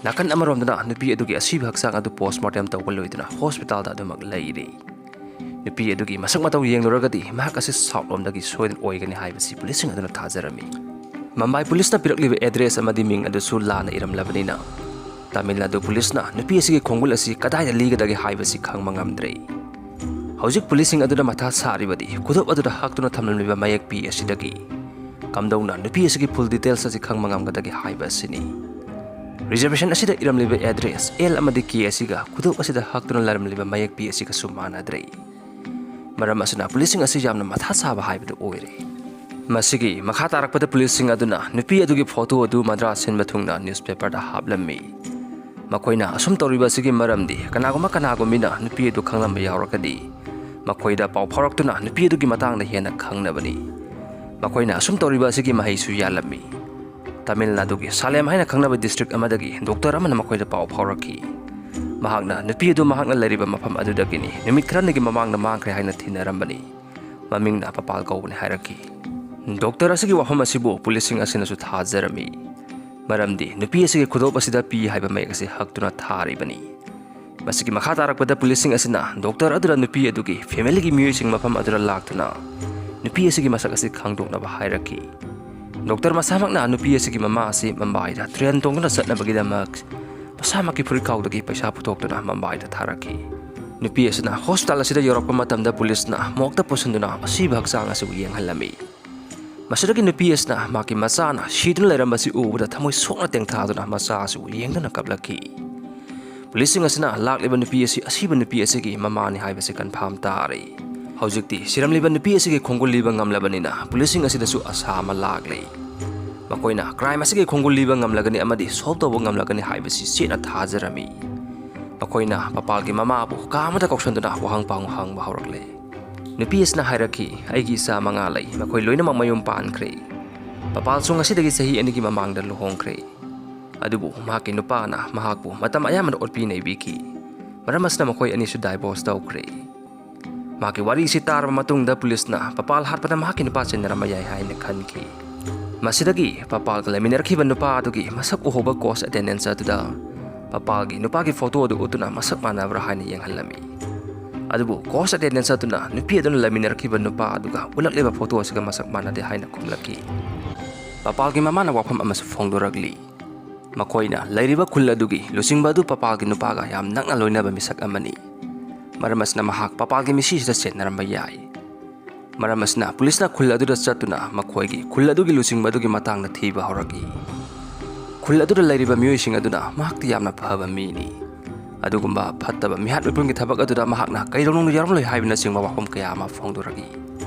ꯅꯥꯀꯟ ꯑꯃꯔꯣꯝꯗꯅ ꯅꯨꯄꯤ ꯑꯗꯨꯒꯤ ꯑꯁꯤꯕ ꯍꯛꯆꯥꯡ ꯑꯗꯨ postmortem ꯇꯧꯕ ꯂꯣꯏꯗꯨꯅ hospitalꯗ ꯑꯗꯨꯃꯛ ꯂꯩꯔꯤ꯫ ꯅꯨꯄꯤ ꯑꯗꯨꯒꯤ ꯃꯁꯛ ꯃꯇꯧ ꯌꯦꯡꯂꯨꯔꯒꯗꯤ ꯃꯍꯥꯛ ꯑꯁꯤ South ꯂꯣꯝꯗꯒꯤ ꯁꯣꯏꯗꯅ ꯑꯣꯏꯒꯅꯤ ꯍꯥꯏꯕꯁꯤ ꯄꯨꯂꯤꯁꯁꯤꯡ ꯑꯗꯨꯅ ꯊꯥꯖꯔꯝꯃꯤ꯫ ꯃꯨꯝꯕꯥꯏ ꯄꯨꯂꯤꯁꯅ ꯄꯤꯔꯛꯂꯤꯕ address ꯑꯃꯗꯤ ꯃꯤꯡ ꯑꯗꯨꯁꯨ ꯂꯥꯟꯅ ꯏꯔꯝꯂꯕꯅꯤꯅ, ꯇꯥꯃꯤꯜ ꯅꯥꯗꯨ ꯄꯨꯂꯤꯁꯅ ꯅꯨꯄꯤ ꯑꯁꯤꯒꯤ ꯈꯣꯡꯒꯨꯜ ꯑꯁꯤ ꯀꯗꯥꯏꯗ ꯂꯤꯒꯗꯒꯦ ꯍꯥꯏꯕꯁꯤ ꯈꯪꯕ ꯉꯝꯗ꯭ꯔꯦ꯫ ꯍꯧꯖꯤꯛ ꯄꯨꯂꯤꯁꯁꯤꯡ ꯑꯗꯨꯅ ꯃꯊꯥ ꯁꯥꯔꯤꯕꯗꯤ ꯈꯨꯗꯣꯞ ꯑꯗꯨꯗ ꯍꯛꯇꯨꯅ ꯊꯝꯂꯝꯂꯤꯕ ꯃꯌꯦꯛ ꯄꯤ ꯑꯁꯤꯗꯒꯤ ꯀꯝꯗꯧꯅ ꯅꯨꯄꯤ ꯑꯁꯤꯒꯤ full details ꯑꯁꯤ ꯈꯪꯕ ꯉꯝꯒꯗꯒꯦ ꯍꯥꯏꯕ ꯑꯁꯤꯅꯤ꯫ Reservation ꯑꯁꯤꯗ ꯏꯔꯝꯂꯤꯕ address L ꯑꯃꯗꯤ K ꯑꯁꯤꯒ ꯈꯨꯗꯣꯞ ꯑꯁꯤꯗ ꯍꯛꯇꯨꯅ ꯂꯩꯔꯝꯂꯤꯕ ꯃꯌꯦꯛ ꯄꯤ ꯑꯁꯤꯒꯁꯨ ꯃꯥꯟꯅꯗ꯭ꯔꯦ꯫ ꯃꯔꯝ ꯑꯁꯤꯅ ꯄꯨꯂꯤꯁꯁꯤꯡ ꯑꯁꯤ ꯌꯥꯝꯅ ꯃꯊꯥ ꯁꯥꯕ ꯍꯥꯏꯕꯗꯨ ꯑꯣꯏꯔꯦ꯫ ꯃꯁꯤꯒꯤ ꯃꯈꯥ ꯇꯥꯔꯛꯄꯗ ꯄꯨꯂꯤꯁꯁꯤꯡ ꯑꯗꯨꯅ ꯅꯨꯄꯤ ꯑꯗꯨꯒꯤ photo ꯑꯗꯨ ꯃꯗ꯭ꯔꯥꯁ ꯁꯤꯟꯕ ꯊꯨꯡꯅ newspaperꯗ ꯍꯥꯞꯂꯝꯃꯤ꯫ ꯃꯈꯣꯏꯅ ꯑꯁꯨꯝ ꯇꯧꯔꯤꯕ ꯑꯁꯤꯒꯤ ꯃꯔꯝꯗꯤ ꯀꯅꯥꯒꯨꯝꯕ ꯀꯅꯥꯒꯨꯝꯕꯤꯅ ꯅꯨꯄꯤ ꯑꯗꯨ ꯈꯪꯂꯝꯕ ꯌꯥꯎꯔꯒꯗꯤ ꯃꯈꯣꯏꯗ ꯄꯥꯎ ꯐꯥꯎꯔꯛꯇꯨꯅ ꯅꯨꯄꯤ ꯑꯗꯨꯒꯤ ꯃꯇꯥꯡꯗ ꯍꯦꯟꯅ ꯈꯪꯅꯕꯅꯤ꯫ ꯃꯈꯣꯏꯅ ꯑꯁꯨꯝ ꯇꯧꯔꯤꯕ ꯑꯁꯤꯒꯤ ꯃꯍꯩꯁꯨ ꯌꯥꯜꯂꯝꯃꯤ꯫ ꯇꯥꯃꯤꯜ ꯅꯥꯗꯨꯒꯤ ꯁꯥꯂꯦꯝ ꯍꯥꯏꯅ ꯈꯪꯅꯕ district ꯑꯃꯗꯒꯤ doctor ꯑꯃꯅ ꯃꯈꯣꯏꯗ ꯄꯥꯎ ꯐꯥꯎꯔꯛꯈꯤ꯫ ꯃꯍꯥꯛꯅ ꯅꯨꯄꯤ ꯑꯗꯨ ꯃꯍꯥꯛꯅ ꯂꯩꯔꯤꯕ ꯃꯐꯝ ꯑꯗꯨꯗꯒꯤꯅꯤ ꯅꯨꯃꯤꯠ ꯈꯔꯅꯤꯒꯤ ꯃꯃꯥꯡꯗ ꯃꯥꯡꯈ꯭ꯔꯦ ꯍꯥꯏꯅ ꯊꯤꯅꯔꯝꯕꯅꯤ꯫ ꯃꯃꯤꯡꯅ ꯄꯄꯥꯜ ꯀꯧꯕꯅꯤ ꯍꯥꯏꯔꯛꯈꯤ꯫ Doctor ꯑꯁꯤꯒꯤ ꯋꯥꯐꯝ ꯑꯁꯤꯕꯨ ꯄꯨꯂꯤꯁꯁꯤꯡ ꯑꯁꯤꯅꯁꯨ ꯊꯥꯖꯔꯝꯃꯤ꯫ ꯃꯔꯝꯗꯤ ꯅꯨꯄꯤ ꯑꯁꯤꯒꯤ ꯈꯨꯗꯣꯞ ꯑꯁꯤꯗ ꯄꯤ ꯍꯥꯏꯕ ꯃꯌꯦꯛ ꯑꯁꯤ ꯍꯛꯇꯨꯅ ꯊꯥꯔꯤꯕꯅꯤ꯫ ꯃꯁꯤꯒꯤ ꯃꯈꯥ ꯇꯥꯔꯛꯄꯗ ꯄꯨꯂꯤꯁꯁꯤꯡ ꯑꯁꯤꯅ doctor ꯑꯗꯨꯗ ꯅꯨꯄꯤ ꯑꯗꯨꯒꯤ familyꯒꯤ ꯃꯤꯑꯣꯏꯁꯤꯡ ꯃꯐꯝ ꯑꯗꯨꯗ ꯂꯥꯛꯇꯨꯅ ꯅꯨꯄꯤ ꯑꯁꯤꯒꯤ ꯃꯁꯛ ꯑꯁꯤ ꯈꯪꯗꯣꯛꯅꯕ ꯍꯥꯏꯔꯛꯈꯤ꯫ Doctor ꯃꯁꯥꯃꯛꯅ ꯅꯨꯄꯤ ꯑꯁꯤꯒꯤ ꯃꯃꯥ ꯑꯁꯤ ꯃꯨꯝꯕꯥꯏꯗ train ꯇꯣꯡꯗꯨꯅ ꯆꯠꯅꯕꯒꯤꯗꯃꯛ ꯃꯁꯥꯃꯛꯀꯤ ꯐꯨꯔꯤꯠꯈꯥꯎꯗꯒꯤ ꯄꯩꯁꯥ ꯄꯨꯊꯣꯛꯇꯨꯅ ꯃꯨꯝꯕꯥꯏꯗ ꯊꯥꯔꯛꯈꯤ꯫ ꯅꯨꯄꯤ ꯑꯁꯤꯅ hospital ꯑꯁꯤꯗ ꯌꯧꯔꯛꯄ ꯃꯇꯝꯗ ꯄꯨꯂꯤꯁꯅ morgueꯇ ꯄꯨꯁꯤꯟꯗꯨꯅ ꯑꯁꯤꯕ ꯍꯛꯆꯥꯡ ꯑꯁꯤꯕꯨ ꯌꯦꯡꯍꯜꯂꯝꯃꯤ꯫ ꯃꯁꯤꯗꯒꯤ ꯅꯨꯄꯤ ꯑꯁꯤꯅ ꯃꯍꯥꯛꯀꯤ ꯃꯆꯥꯅ ꯁꯤꯗꯨꯅ ꯂꯩꯔꯝꯕꯁꯤ ꯎꯕꯗ ꯊꯃꯣꯏ ꯁꯣꯛꯅ ꯇꯦꯡꯊꯥꯗꯨꯅ ꯃꯆꯥ ꯑꯁꯤꯕꯨ ꯌꯦꯡꯗꯨꯅ ꯀꯞꯂꯛꯈꯤ꯫ ꯄꯨꯂꯤꯁꯁꯤꯡ ꯑꯁꯤꯅ ꯂꯥꯛꯂꯤꯕ ꯅꯨꯄꯤ ꯑꯁꯤ ꯑꯁꯤꯕ ꯅꯨꯄꯤ ꯑꯁꯤꯒꯤ ꯃꯃꯥꯅꯤ ꯍꯥꯏꯕꯁꯤ confirm ꯇꯥꯔꯦ꯫ ꯍꯧꯖꯤꯛꯇꯤ ꯁꯤꯔꯝꯂꯤꯕ ꯅꯨꯄꯤ ꯑꯁꯤꯒꯤ ꯈꯣꯡꯒꯨꯜ ꯂꯤꯕ ꯉꯝꯂꯕꯅꯤꯅ ꯄꯨꯂꯤꯁꯁꯤꯡ ꯑꯁꯤꯗꯁꯨ ꯑꯁꯥ ꯑꯃ ꯂꯥꯛꯂꯦ꯫ ꯃꯈꯣꯏꯅ crime ꯑꯁꯤꯒꯤ ꯈꯣꯡꯒꯨꯜ ꯂꯤꯕ ꯉꯝꯂꯒꯅꯤ ꯑꯃꯗꯤ solve ꯇꯧꯕ ꯉꯝꯂꯒꯅꯤ ꯍꯥꯏꯕꯁꯤ ꯆꯦꯠꯅ ꯊꯥꯖꯔꯝꯃꯤ꯫ ꯃꯈꯣꯏꯅ ꯄꯄꯥꯜꯒꯤ ꯃꯃꯥꯕꯨ ꯀꯥ ꯑꯃꯗ ꯀꯧꯁꯟꯗꯨꯅ ꯋꯥꯍꯪ ꯄꯥꯎꯍꯪ ꯍꯪꯕ ꯍꯧꯔꯛꯂꯦ꯫ ꯅꯨꯄꯤ ꯑꯁꯤꯅ ꯍꯥꯏꯔꯛꯈꯤ, "ꯑꯩꯒꯤ ꯏꯆꯥ ꯃꯉꯥ ꯂꯩ, ꯃꯈꯣꯏ ꯂꯣꯏꯅꯃꯛ ꯃꯌꯨꯝ ꯄꯥꯟꯈ꯭ꯔꯦ꯫ ꯄꯄꯥꯜꯁꯨ ꯉꯁꯤꯗꯒꯤ ꯆꯍꯤ ꯑꯅꯤꯒꯤ ꯃꯃꯥꯡꯗ ꯂꯨꯍꯣꯡꯈ꯭ꯔꯦ꯫ ꯑꯗꯨꯕꯨ ꯃꯍꯥꯛꯀꯤ ꯅꯨꯄꯥꯅ ꯃꯍꯥꯛꯄꯨ ꯃꯇꯝ ꯑꯌꯥꯝꯕꯗ ꯑꯣꯠꯄꯤ ꯅꯩꯕꯤꯈꯤ꯫ ꯃꯔꯝ ꯑꯁꯤꯅ ꯃꯈꯣꯏ ꯑꯅꯤꯁꯨ divorce ꯇꯧꯈ꯭ꯔꯦ꯫" ꯃꯍꯥꯛꯀꯤ ꯋꯥꯔꯤꯁꯤ ꯇꯥꯔꯕ ꯃꯇꯨꯡꯗ ꯄꯨꯂꯤꯁꯅ ꯄꯄꯥꯜ ꯍꯥꯠꯄꯗ ꯃꯍꯥꯛꯀꯤ ꯅꯨꯄꯥ ꯆꯦꯟꯅꯔꯝꯕ ꯌꯥꯏ ꯍꯥꯏꯅ ꯈꯟꯈꯤ꯫ ꯃꯁꯤꯗꯒꯤ ꯄꯄꯥꯜꯒ ꯂꯩꯃꯤꯟꯅꯔꯛꯈꯤꯕ ꯅꯨꯄꯥ ꯑꯗꯨꯒꯤ ꯃꯁꯛ ꯎꯍꯧꯕ ꯀꯣꯁ ꯑꯦꯇꯦꯟꯗꯦꯟꯁ ꯑꯗꯨꯗ ꯄꯄꯥꯜꯒꯤ ꯅꯨꯄꯥꯒꯤ ꯐꯣꯇꯣ ꯑꯗꯨ ꯎꯠꯇꯨꯅ ꯃꯁꯛ ꯃꯥꯟꯅꯕ꯭ꯔꯥ ꯍꯥꯏꯅ ꯌꯦꯡꯍꯜꯂꯝꯃꯤ꯫ ꯑꯗꯨꯕꯨ ꯀꯣꯁ ꯑꯦꯇꯦꯟꯗꯦꯟꯁ ꯑꯗꯨꯅ ꯅꯨꯄꯤ ꯑꯗꯨꯅ ꯂꯩꯃꯤꯟꯅꯔꯛꯈꯤꯕ ꯅꯨꯄꯥ ꯑꯗꯨꯒ ꯎꯠꯂꯛꯂꯤꯕ ꯐꯣꯇꯣ ꯑꯁꯤꯒ ꯃꯁꯛ ꯃꯥꯟꯅꯗꯦ ꯍꯥꯏꯅ ꯈꯨꯝꯂꯛꯈꯤ꯫ ꯄꯄꯥꯜꯒꯤ ꯃꯃꯥꯅ ꯋꯥꯐꯝ ꯑꯃꯁꯨ ꯐꯣꯡꯗꯣꯔꯛꯂꯤ꯫ ꯃꯈꯣꯏꯅ ꯂꯩꯔꯤꯕ ꯈꯨꯜ ꯑꯗꯨꯒꯤ ꯂꯨꯆꯤꯡꯕ ꯑꯗꯨ ꯄꯄꯥꯜꯒꯤ ꯅꯨꯄꯥꯒ ꯌꯥꯝ ꯅꯛꯅ ꯂꯣꯏꯅꯕ ꯃꯤꯁꯛ ꯑꯃꯅꯤ꯫ ꯃꯔꯝ ꯑꯁꯤꯅ ꯃꯍꯥꯛ ꯄꯄꯥꯜꯒꯤ ꯃꯤꯁꯤꯁꯤꯗ ꯆꯦꯟꯅꯔꯝꯕ ꯌꯥꯏ꯫ ꯃꯔꯝ ꯑꯁꯤꯅ ꯄꯨꯂꯤꯁꯅ ꯈꯨꯜ ꯑꯗꯨꯗ ꯆꯠꯇꯨꯅ ꯃꯈꯣꯏꯒꯤ ꯈꯨꯜ ꯑꯗꯨꯒꯤ ꯂꯨꯆꯤꯡꯕ ꯑꯗꯨꯒꯤ ꯃꯇꯥꯡꯗ ꯊꯤꯕ ꯍꯧꯔꯛꯏ꯫ ꯈꯨꯜ ꯑꯗꯨꯗ ꯂꯩꯔꯤꯕ ꯃꯤꯑꯣꯏꯁꯤꯡ ꯑꯗꯨꯅ ꯃꯍꯥꯛꯇꯤ ꯌꯥꯝꯅ ꯐꯕ ꯃꯤꯅꯤ꯫ ꯑꯗꯨꯒꯨꯝꯕ ꯐꯠꯇꯕ ꯃꯤꯍꯥꯠ ꯃꯤꯄꯨꯟꯒꯤ ꯊꯕꯛ ꯑꯗꯨꯗ ꯃꯍꯥꯛꯅ ꯀꯩꯗꯧꯅꯨꯡꯗ ꯌꯥꯎꯔꯝꯂꯣꯏ ꯍꯥꯏꯕꯅꯆꯤꯡꯕ ꯋꯥꯐꯝ ꯀꯌꯥ ꯑꯃ ꯐꯣꯡꯗꯣꯔꯛꯏ꯫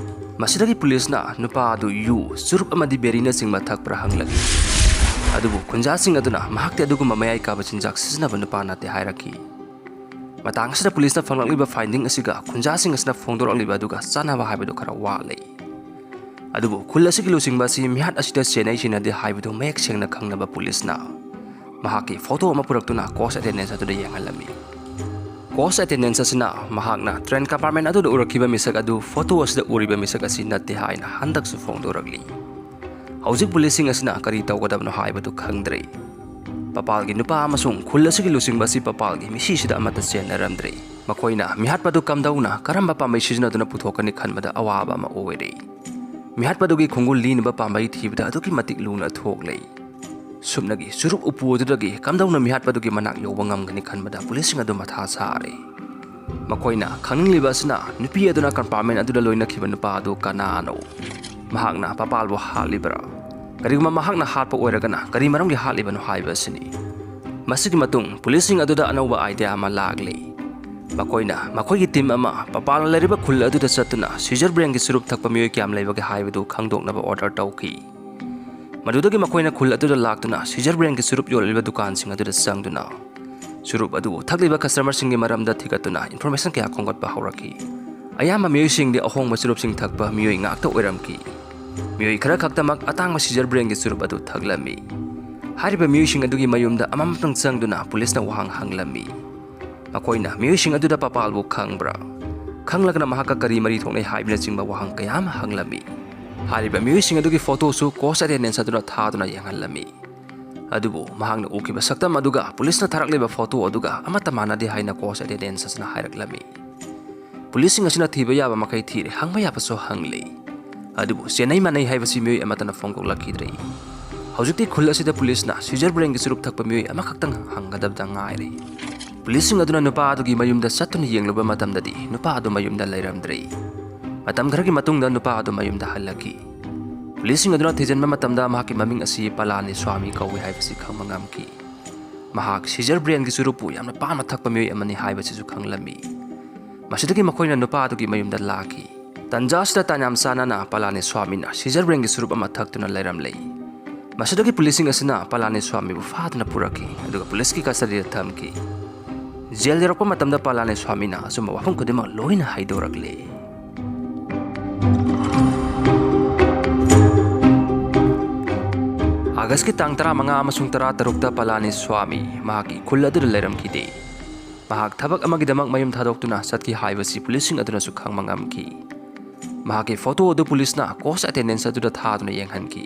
ꯃꯁꯤꯗꯒꯤ ꯄꯨꯂꯤꯁꯅ ꯅꯨꯄꯥ ꯑꯗꯨ ꯌꯨ, ꯆꯨꯔꯨꯞ ꯑꯃꯗꯤ ꯕꯦꯔꯤꯅꯆꯤꯡꯕ ꯊꯛꯄ꯭ꯔꯥ ꯍꯪꯂꯛꯏ꯫ ꯑꯗꯨꯕꯨ ꯈꯨꯟꯖꯥꯁꯤꯡ ꯑꯗꯨꯅ ꯃꯍꯥꯛꯇꯤ ꯑꯗꯨꯒꯨꯝꯕ ꯃꯌꯥꯏ ꯀꯥꯕ ꯆꯤꯟꯖꯥꯛ ꯁꯤꯖꯤꯟꯅꯕ ꯅꯨꯄꯥ ꯅꯠꯇꯦ ꯍꯥꯏꯔꯛꯈꯤ꯫ ꯃꯇꯥꯡ ꯑꯁꯤꯗ ꯄꯨꯂꯤꯁꯅ ꯐꯪꯂꯛꯂꯤꯕ ꯐꯥꯏꯟꯗꯤꯡ ꯑꯁꯤꯒ ꯈꯨꯟꯖꯥꯁꯤꯡ ꯑꯁꯤꯅ ꯐꯣꯡꯗꯣꯔꯛꯂꯤꯕ ꯑꯗꯨꯒ ꯆꯥꯟꯅꯕ ꯍꯥꯏꯕꯗꯨ ꯈꯔ ꯋꯥꯠꯂꯤ꯫ ꯑꯗꯨꯕꯨ ꯈꯨꯜ ꯑꯁꯤꯒꯤ ꯂꯨꯆꯤꯡꯕ ꯑꯁꯤ ꯃꯤꯍꯥꯠ ꯑꯁꯤꯗ ꯆꯦꯟꯅꯩ ꯆꯦꯟꯅꯗꯦ ꯍꯥꯏꯕꯗꯨ ꯃꯌꯦꯛ ꯁꯦꯡꯅ ꯈꯪꯂꯕ ꯄꯨꯂꯤꯁꯅ ꯃꯍꯥꯛꯀꯤ ꯐꯣꯇꯣ ꯑꯃ ꯄꯨꯔꯛꯇꯨꯅ ꯀꯣꯁ ꯑꯦꯇꯦꯟꯗꯦꯟꯁ ꯑꯗꯨꯗ ꯌꯦꯡꯍꯜꯂꯝꯃꯤ꯫ ꯀꯣꯁ ꯑꯦꯇꯦꯟꯗꯦꯟꯁ ꯑꯁꯤꯅ ꯃꯍꯥꯛꯅ ꯇ꯭ꯔꯦꯟ ꯀꯝꯄꯥꯔꯠꯃꯦꯟ ꯑꯗꯨꯗ ꯎꯔꯛꯈꯤꯕ ꯃꯤꯁꯛ ꯑꯗꯨ ꯐꯣꯇꯣ ꯑꯁꯤꯗ ꯎꯔꯤꯕ ꯃꯤꯁꯛ ꯑꯁꯤ ꯅꯠꯇꯦ ꯍꯥꯏꯅ ꯍꯟꯗꯛꯁꯨ ꯐꯣꯡꯗꯣꯔꯛꯂꯤ꯫ ꯍꯧꯖꯤꯛ ꯄꯨꯂꯤꯁꯁꯤꯡ ꯑꯁꯤꯅ ꯀꯔꯤ ꯇꯧꯒꯗꯕꯅꯣ ꯍꯥꯏꯕꯗꯨ ꯈꯪꯗ꯭ꯔꯦ꯫ ꯄꯄꯥꯜꯒꯤ ꯅꯨꯄꯥ ꯑꯃꯁꯨꯡ ꯈꯨꯜ ꯑꯁꯤꯒꯤ ꯂꯨꯆꯤꯡꯕ ꯑꯁꯤ ꯄꯄꯥꯜꯒꯤ ꯃꯤꯁꯤꯁꯤꯗ ꯑꯃꯠꯇ ꯆꯦꯟꯅꯔꯝꯗ꯭ꯔꯦ꯫ ꯃꯈꯣꯏꯅ ꯃꯤꯍꯥꯠꯄꯗꯨ ꯀꯝꯗꯧꯅ ꯀꯔꯝꯕ ꯄꯥꯝꯕꯩ ꯁꯤꯖꯤꯟꯅꯗꯨꯅ ꯄꯨꯊꯣꯛꯀꯅꯤ ꯈꯟꯕꯗ ꯑꯋꯥꯕ ꯑꯃ ꯑꯣꯏꯔꯦ꯫ ꯃꯤꯍꯥꯠꯄꯗꯨꯒꯤ ꯈꯣꯡꯒꯨꯜ ꯂꯤꯅꯕ ꯄꯥꯝꯕꯩ ꯊꯤꯕꯗ ꯑꯗꯨꯛꯀꯤ ꯃꯇꯤꯛ ꯂꯨꯅ ꯊꯣꯛꯂꯦ꯫ ꯁꯨꯞꯅꯒꯤ ꯆꯨꯔꯨꯞ ꯎꯄꯨ ꯑꯗꯨꯗꯒꯤ ꯀꯝꯗꯧꯅ ꯃꯤꯍꯥꯠꯄꯗꯨꯒꯤ ꯃꯅꯥꯛ ꯌꯧꯕ ꯉꯝꯒꯅꯤ ꯈꯟꯕꯗ ꯄꯨꯂꯤꯁꯁꯤꯡ ꯑꯗꯨ ꯃꯊꯥ ꯁꯥꯔꯦ꯫ ꯃꯈꯣꯏꯅ ꯈꯪꯅꯤꯡꯂꯤꯕ ꯑꯁꯤꯅ ꯅꯨꯄꯤ ꯑꯗꯨꯅ ꯀꯝꯄꯥꯔꯠꯃꯦꯟ ꯑꯗꯨꯗ ꯂꯣꯏꯅꯈꯤꯕ ꯅꯨꯄꯥ ꯑꯗꯨ ꯀꯅꯥꯅꯣ? ꯃꯍꯥꯛꯅ ꯄꯄꯥꯜꯕꯨ ꯍꯥꯠꯂꯤꯕ꯭ꯔꯥ? ꯀꯔꯤꯒꯨꯝꯕ ꯃꯍꯥꯛꯅ ꯍꯥꯠꯄ ꯑꯣꯏꯔꯒꯅ ꯀꯔꯤ ꯃꯔꯝꯒꯤ ꯍꯥꯠꯂꯤꯕꯅꯣ ꯍꯥꯏꯕ ꯑꯁꯤꯅꯤ꯫ ꯃꯁꯤꯒꯤ ꯃꯇꯨꯡ ꯄꯨꯂꯤꯁꯁꯤꯡ ꯑꯗꯨꯗ ꯑꯅꯧꯕ ꯑꯥꯏꯗꯤꯌꯥ ꯑꯃ ꯂꯥꯛꯂꯤ꯫ ꯃꯈꯣꯏꯅ ꯃꯈꯣꯏꯒꯤ ꯇꯤꯝ ꯑꯃ ꯄꯄꯥꯜꯅ ꯂꯩꯔꯤꯕ ꯈꯨꯜ ꯑꯗꯨꯗ ꯆꯠꯇꯨꯅ ꯁꯤꯖꯔ ꯕ꯭ꯔꯦꯟꯒꯤ ꯆꯨꯔꯨꯞ ꯊꯛꯄ ꯃꯤꯑꯣꯏ ꯀꯌꯥꯝ ꯂꯩꯕꯒꯦ ꯍꯥꯏꯕꯗꯨ ꯈꯪꯗꯣꯛꯅꯕ ꯑꯣꯔꯗꯔ ꯇꯧꯈꯤ꯫ ꯃꯗꯨꯗꯒꯤ ꯃꯈꯣꯏꯅ ꯈꯨꯜ ꯑꯗꯨꯗ ꯂꯥꯛꯇꯨꯅ ꯁꯤꯖꯔ ꯕ꯭ꯔꯦꯟꯒꯤ ꯆꯨꯔꯨꯞ ꯌꯣꯜꯂꯤꯕ ꯗꯨꯀꯥꯟꯁꯤꯡ ꯑꯗꯨꯗ ꯆꯪꯗꯨꯅ ꯆꯨꯔꯨꯞ ꯑꯗꯨ ꯊꯛꯂꯤꯕ ꯀꯁꯇꯃꯔꯁꯤꯡꯒꯤ ꯃꯔꯝꯗ ꯊꯤꯒꯠꯇꯨꯅ ꯏꯟꯐꯣꯔꯃꯦꯁꯟ ꯀꯌꯥ ꯈꯣꯝꯒꯠꯄ ꯍꯧꯔꯛꯈꯤ꯫ ꯑꯌꯥꯝꯕ ꯃꯤꯑꯣꯏꯁꯤꯡꯗꯤ ꯑꯍꯣꯡꯕ ꯆꯨꯔꯨꯞꯁꯤꯡ ꯊꯛꯄ ꯃꯤꯑꯣꯏ ꯉꯥꯛꯇ ꯑꯣꯏꯔꯝꯈꯤ꯫ ꯃꯤꯑꯣꯏ ꯈꯔ ꯈꯛꯇꯃꯛ ꯑꯇꯥꯡꯕ ꯁꯤꯖꯔ ꯕ꯭ꯔꯦꯟꯒꯤ ꯆꯨꯔꯨꯞ ꯑꯗꯨ ꯊꯛꯂꯝꯃꯤ꯫ ꯍꯥꯏꯔꯤꯕ ꯃꯤꯑꯣꯏꯁꯤꯡ ꯑꯗꯨꯒꯤ ꯃꯌꯨꯝꯗ ꯑꯃꯃꯝꯇꯪ ꯆꯪꯗꯨꯅ ꯄꯨꯂꯤꯁꯅ ꯋꯥꯍꯪ ꯍꯪꯂꯝꯃꯤ꯫ ꯃꯈꯣꯏꯅ ꯃꯤꯑꯣꯏꯁꯤꯡ ꯑꯗꯨꯗ ꯄꯄꯥꯜꯕꯨ ꯈꯪꯕ꯭ꯔꯥ? ꯈꯪꯂꯒꯅ ꯃꯍꯥꯛꯀ ꯀꯔꯤ ꯃꯔꯤ ꯊꯣꯛꯅꯩ ꯍꯥꯏꯕꯅꯆꯤꯡꯕ ꯋꯥꯍꯪ ꯀꯌꯥ ꯑꯃ ꯍꯪꯂꯝꯃꯤ꯫ ꯍꯥꯏꯔꯤꯕ ꯃꯤꯑꯣꯏꯁꯤꯡ ꯑꯗꯨꯒꯤ ꯐꯣꯇꯣꯁꯨ ꯀꯣꯁ ꯑꯦꯇꯦꯟꯗꯦꯟꯁ ꯑꯗꯨꯅ ꯊꯥꯗꯨꯅ ꯌꯦꯡꯍꯜꯂꯝꯃꯤ꯫ ꯑꯗꯨꯕꯨ ꯃꯍꯥꯛꯅ ꯎꯈꯤꯕ ꯁꯛꯇꯝ ꯑꯗꯨꯒ ꯄꯨꯂꯤꯁꯅ ꯊꯥꯔꯛꯂꯤꯕ ꯐꯣꯇꯣ ꯑꯗꯨꯒ ꯑꯃꯠꯇ ꯃꯥꯟꯅꯗꯦ ꯍꯥꯏꯅ ꯀꯣꯁ ꯑꯦꯇꯦꯟꯗꯦꯟꯁ ꯑꯁꯤꯅ ꯍꯥꯏꯔꯛꯂꯝꯃꯤ꯫ ꯄꯨꯂꯤꯁꯁꯤꯡ ꯑꯁꯤꯅ ꯊꯤꯕ ꯌꯥꯕ ꯃꯈꯩ ꯊꯤꯔꯦ, ꯍꯪꯕ ꯌꯥꯕꯁꯨ ꯍꯪꯂꯤ꯫ ꯑꯗꯨꯕꯨ ꯆꯦꯟꯅꯩ ꯃꯥꯟꯅꯩ ꯍꯥꯏꯕꯁꯤ ꯃꯤꯑꯣꯏ ꯑꯃꯠꯇꯅ ꯐꯣꯡꯗꯣꯛꯂꯛꯈꯤꯗ꯭ꯔꯦ꯫ ꯍꯧꯖꯤꯛꯇꯤ ꯈꯨꯜ ꯑꯁꯤꯗ ꯄꯨꯂꯤꯁꯅ ꯁꯤꯖꯔ ꯕ꯭ꯔꯦꯟꯒꯤ ꯆꯨꯔꯨꯞ ꯊꯛꯄ ꯃꯤꯑꯣꯏ ꯑꯃꯈꯛꯇꯪ ꯍꯪꯒꯗꯕꯗ ꯉꯥꯏꯔꯦ꯫ ꯄꯨꯂꯤꯁꯁꯤꯡ ꯑꯗꯨꯅ ꯅꯨꯄꯥ ꯑꯗꯨꯒꯤ ꯃꯌꯨꯝꯗ ꯆꯠꯇꯨꯅ ꯌꯦꯡꯂꯨꯕ ꯃꯇꯝꯗꯗꯤ ꯅꯨꯄꯥ ꯑꯗꯨ ꯃꯌꯨꯝꯗ ꯂꯩꯔꯝꯗ꯭ꯔꯦ꯫ ꯃꯇꯝ ꯈꯔꯒꯤ ꯃꯇꯨꯡꯗ ꯅꯨꯄꯥ ꯑꯗꯨ ꯃꯌꯨꯝꯗ ꯍꯜꯂꯛꯈꯤ꯫ ꯄꯨꯂꯤꯁꯁꯤꯡ ꯑꯗꯨꯅ ꯊꯤꯖꯤꯟꯕ ꯃꯇꯝꯗ ꯃꯍꯥꯛꯀꯤ ꯃꯃꯤꯡ ꯑꯁꯤ ꯄꯂꯥꯅꯤ ꯁ꯭ꯋꯥꯃꯤ ꯀꯧꯏ ꯍꯥꯏꯕꯁꯤ ꯈꯪꯕ ꯉꯝꯈꯤ꯫ ꯃꯍꯥꯛ ꯁꯤꯖꯔ ꯕ꯭ꯔꯦꯟꯒꯤ ꯆꯨꯔꯨꯞꯄꯨ ꯌꯥꯝꯅ ꯄꯥꯝꯅ ꯊꯛꯄ ꯃꯤꯑꯣꯏ ꯑꯃꯅꯤ ꯍꯥꯏꯕꯁꯤꯁꯨ ꯈꯪꯂꯝꯃꯤ꯫ ꯃꯁꯤꯗꯒꯤ ꯃꯈꯣꯏꯅ ꯅꯨꯄꯥ ꯑꯗꯨꯒꯤ ꯃꯌꯨꯝꯗ ꯂꯥꯛꯈꯤ꯫ ꯇꯟꯖꯥ ꯑꯁꯤꯗ ꯇꯥꯟ ꯌꯥꯝ ꯆꯥꯟꯅꯅ ꯄꯂꯥꯅꯤ ꯁ꯭ꯋꯥꯃꯤꯅ ꯁꯤꯖꯔ ꯕ꯭ꯔꯦꯟꯒꯤ ꯆꯨꯔꯨꯞ ꯑꯃ ꯊꯛꯇꯨꯅ ꯂꯩꯔꯝꯂꯦ꯫ ꯃꯁꯤꯗꯒꯤ ꯄꯨꯂꯤꯁꯁꯤꯡ ꯑꯁꯤꯅ ꯄꯂꯥꯅꯤ ꯁ꯭ꯋꯥꯃꯤꯕꯨ ꯐꯥꯗꯨꯅ ꯄꯨꯔꯛꯈꯤ, ꯑꯗꯨꯒ ꯄꯨꯂꯤꯁꯀꯤ ꯀꯁꯇꯗꯤꯗ ꯊꯝꯈꯤ꯫ ꯖꯦꯜ ꯌꯧꯔꯛꯄ ꯃꯇꯝꯗ ꯄꯂꯥꯅꯤ ꯁ꯭ꯋꯥꯃꯤꯅ ꯑꯆꯨꯝꯕ ꯋꯥꯐꯝ ꯈꯨꯗꯤꯡꯃꯛ ꯂꯣꯏꯅ ꯍꯥꯏꯗꯣꯔꯛꯂꯦ꯫ ꯑꯥꯒꯁꯀꯤ ꯇꯥꯡ ꯇꯔꯥꯃꯉꯥ ꯑꯃꯁꯨꯡ ꯇꯔꯥꯇꯔꯨꯛꯇ ꯄꯂꯥꯅꯤ ꯁ꯭ꯋꯥꯃꯤ ꯃꯍꯥꯛꯀꯤ ꯈꯨꯜ ꯑꯗꯨꯗ ꯂꯩꯔꯝꯈꯤꯗꯦ꯫ ꯃꯍꯥꯛ ꯊꯕꯛ ꯑꯃꯒꯤꯗꯃꯛ ꯃꯌꯨꯝ ꯊꯥꯗꯣꯛꯇꯨꯅ ꯆꯠꯈꯤ ꯍꯥꯏꯕꯁꯤ ꯄꯨꯂꯤꯁꯁꯤꯡ ꯑꯗꯨꯅꯁꯨ ꯈꯪꯕ ꯉꯝꯈꯤ꯫ ꯃꯍꯥꯛꯀꯤ ꯐꯣꯇꯣ ꯑꯗꯨ ꯄꯨꯂꯤꯁꯅ ꯀꯣꯁ ꯑꯦꯇꯦꯟꯗꯦꯟꯁ ꯑꯗꯨꯗ ꯊꯥꯗꯨꯅ ꯌꯦꯡꯍꯟꯈꯤ꯫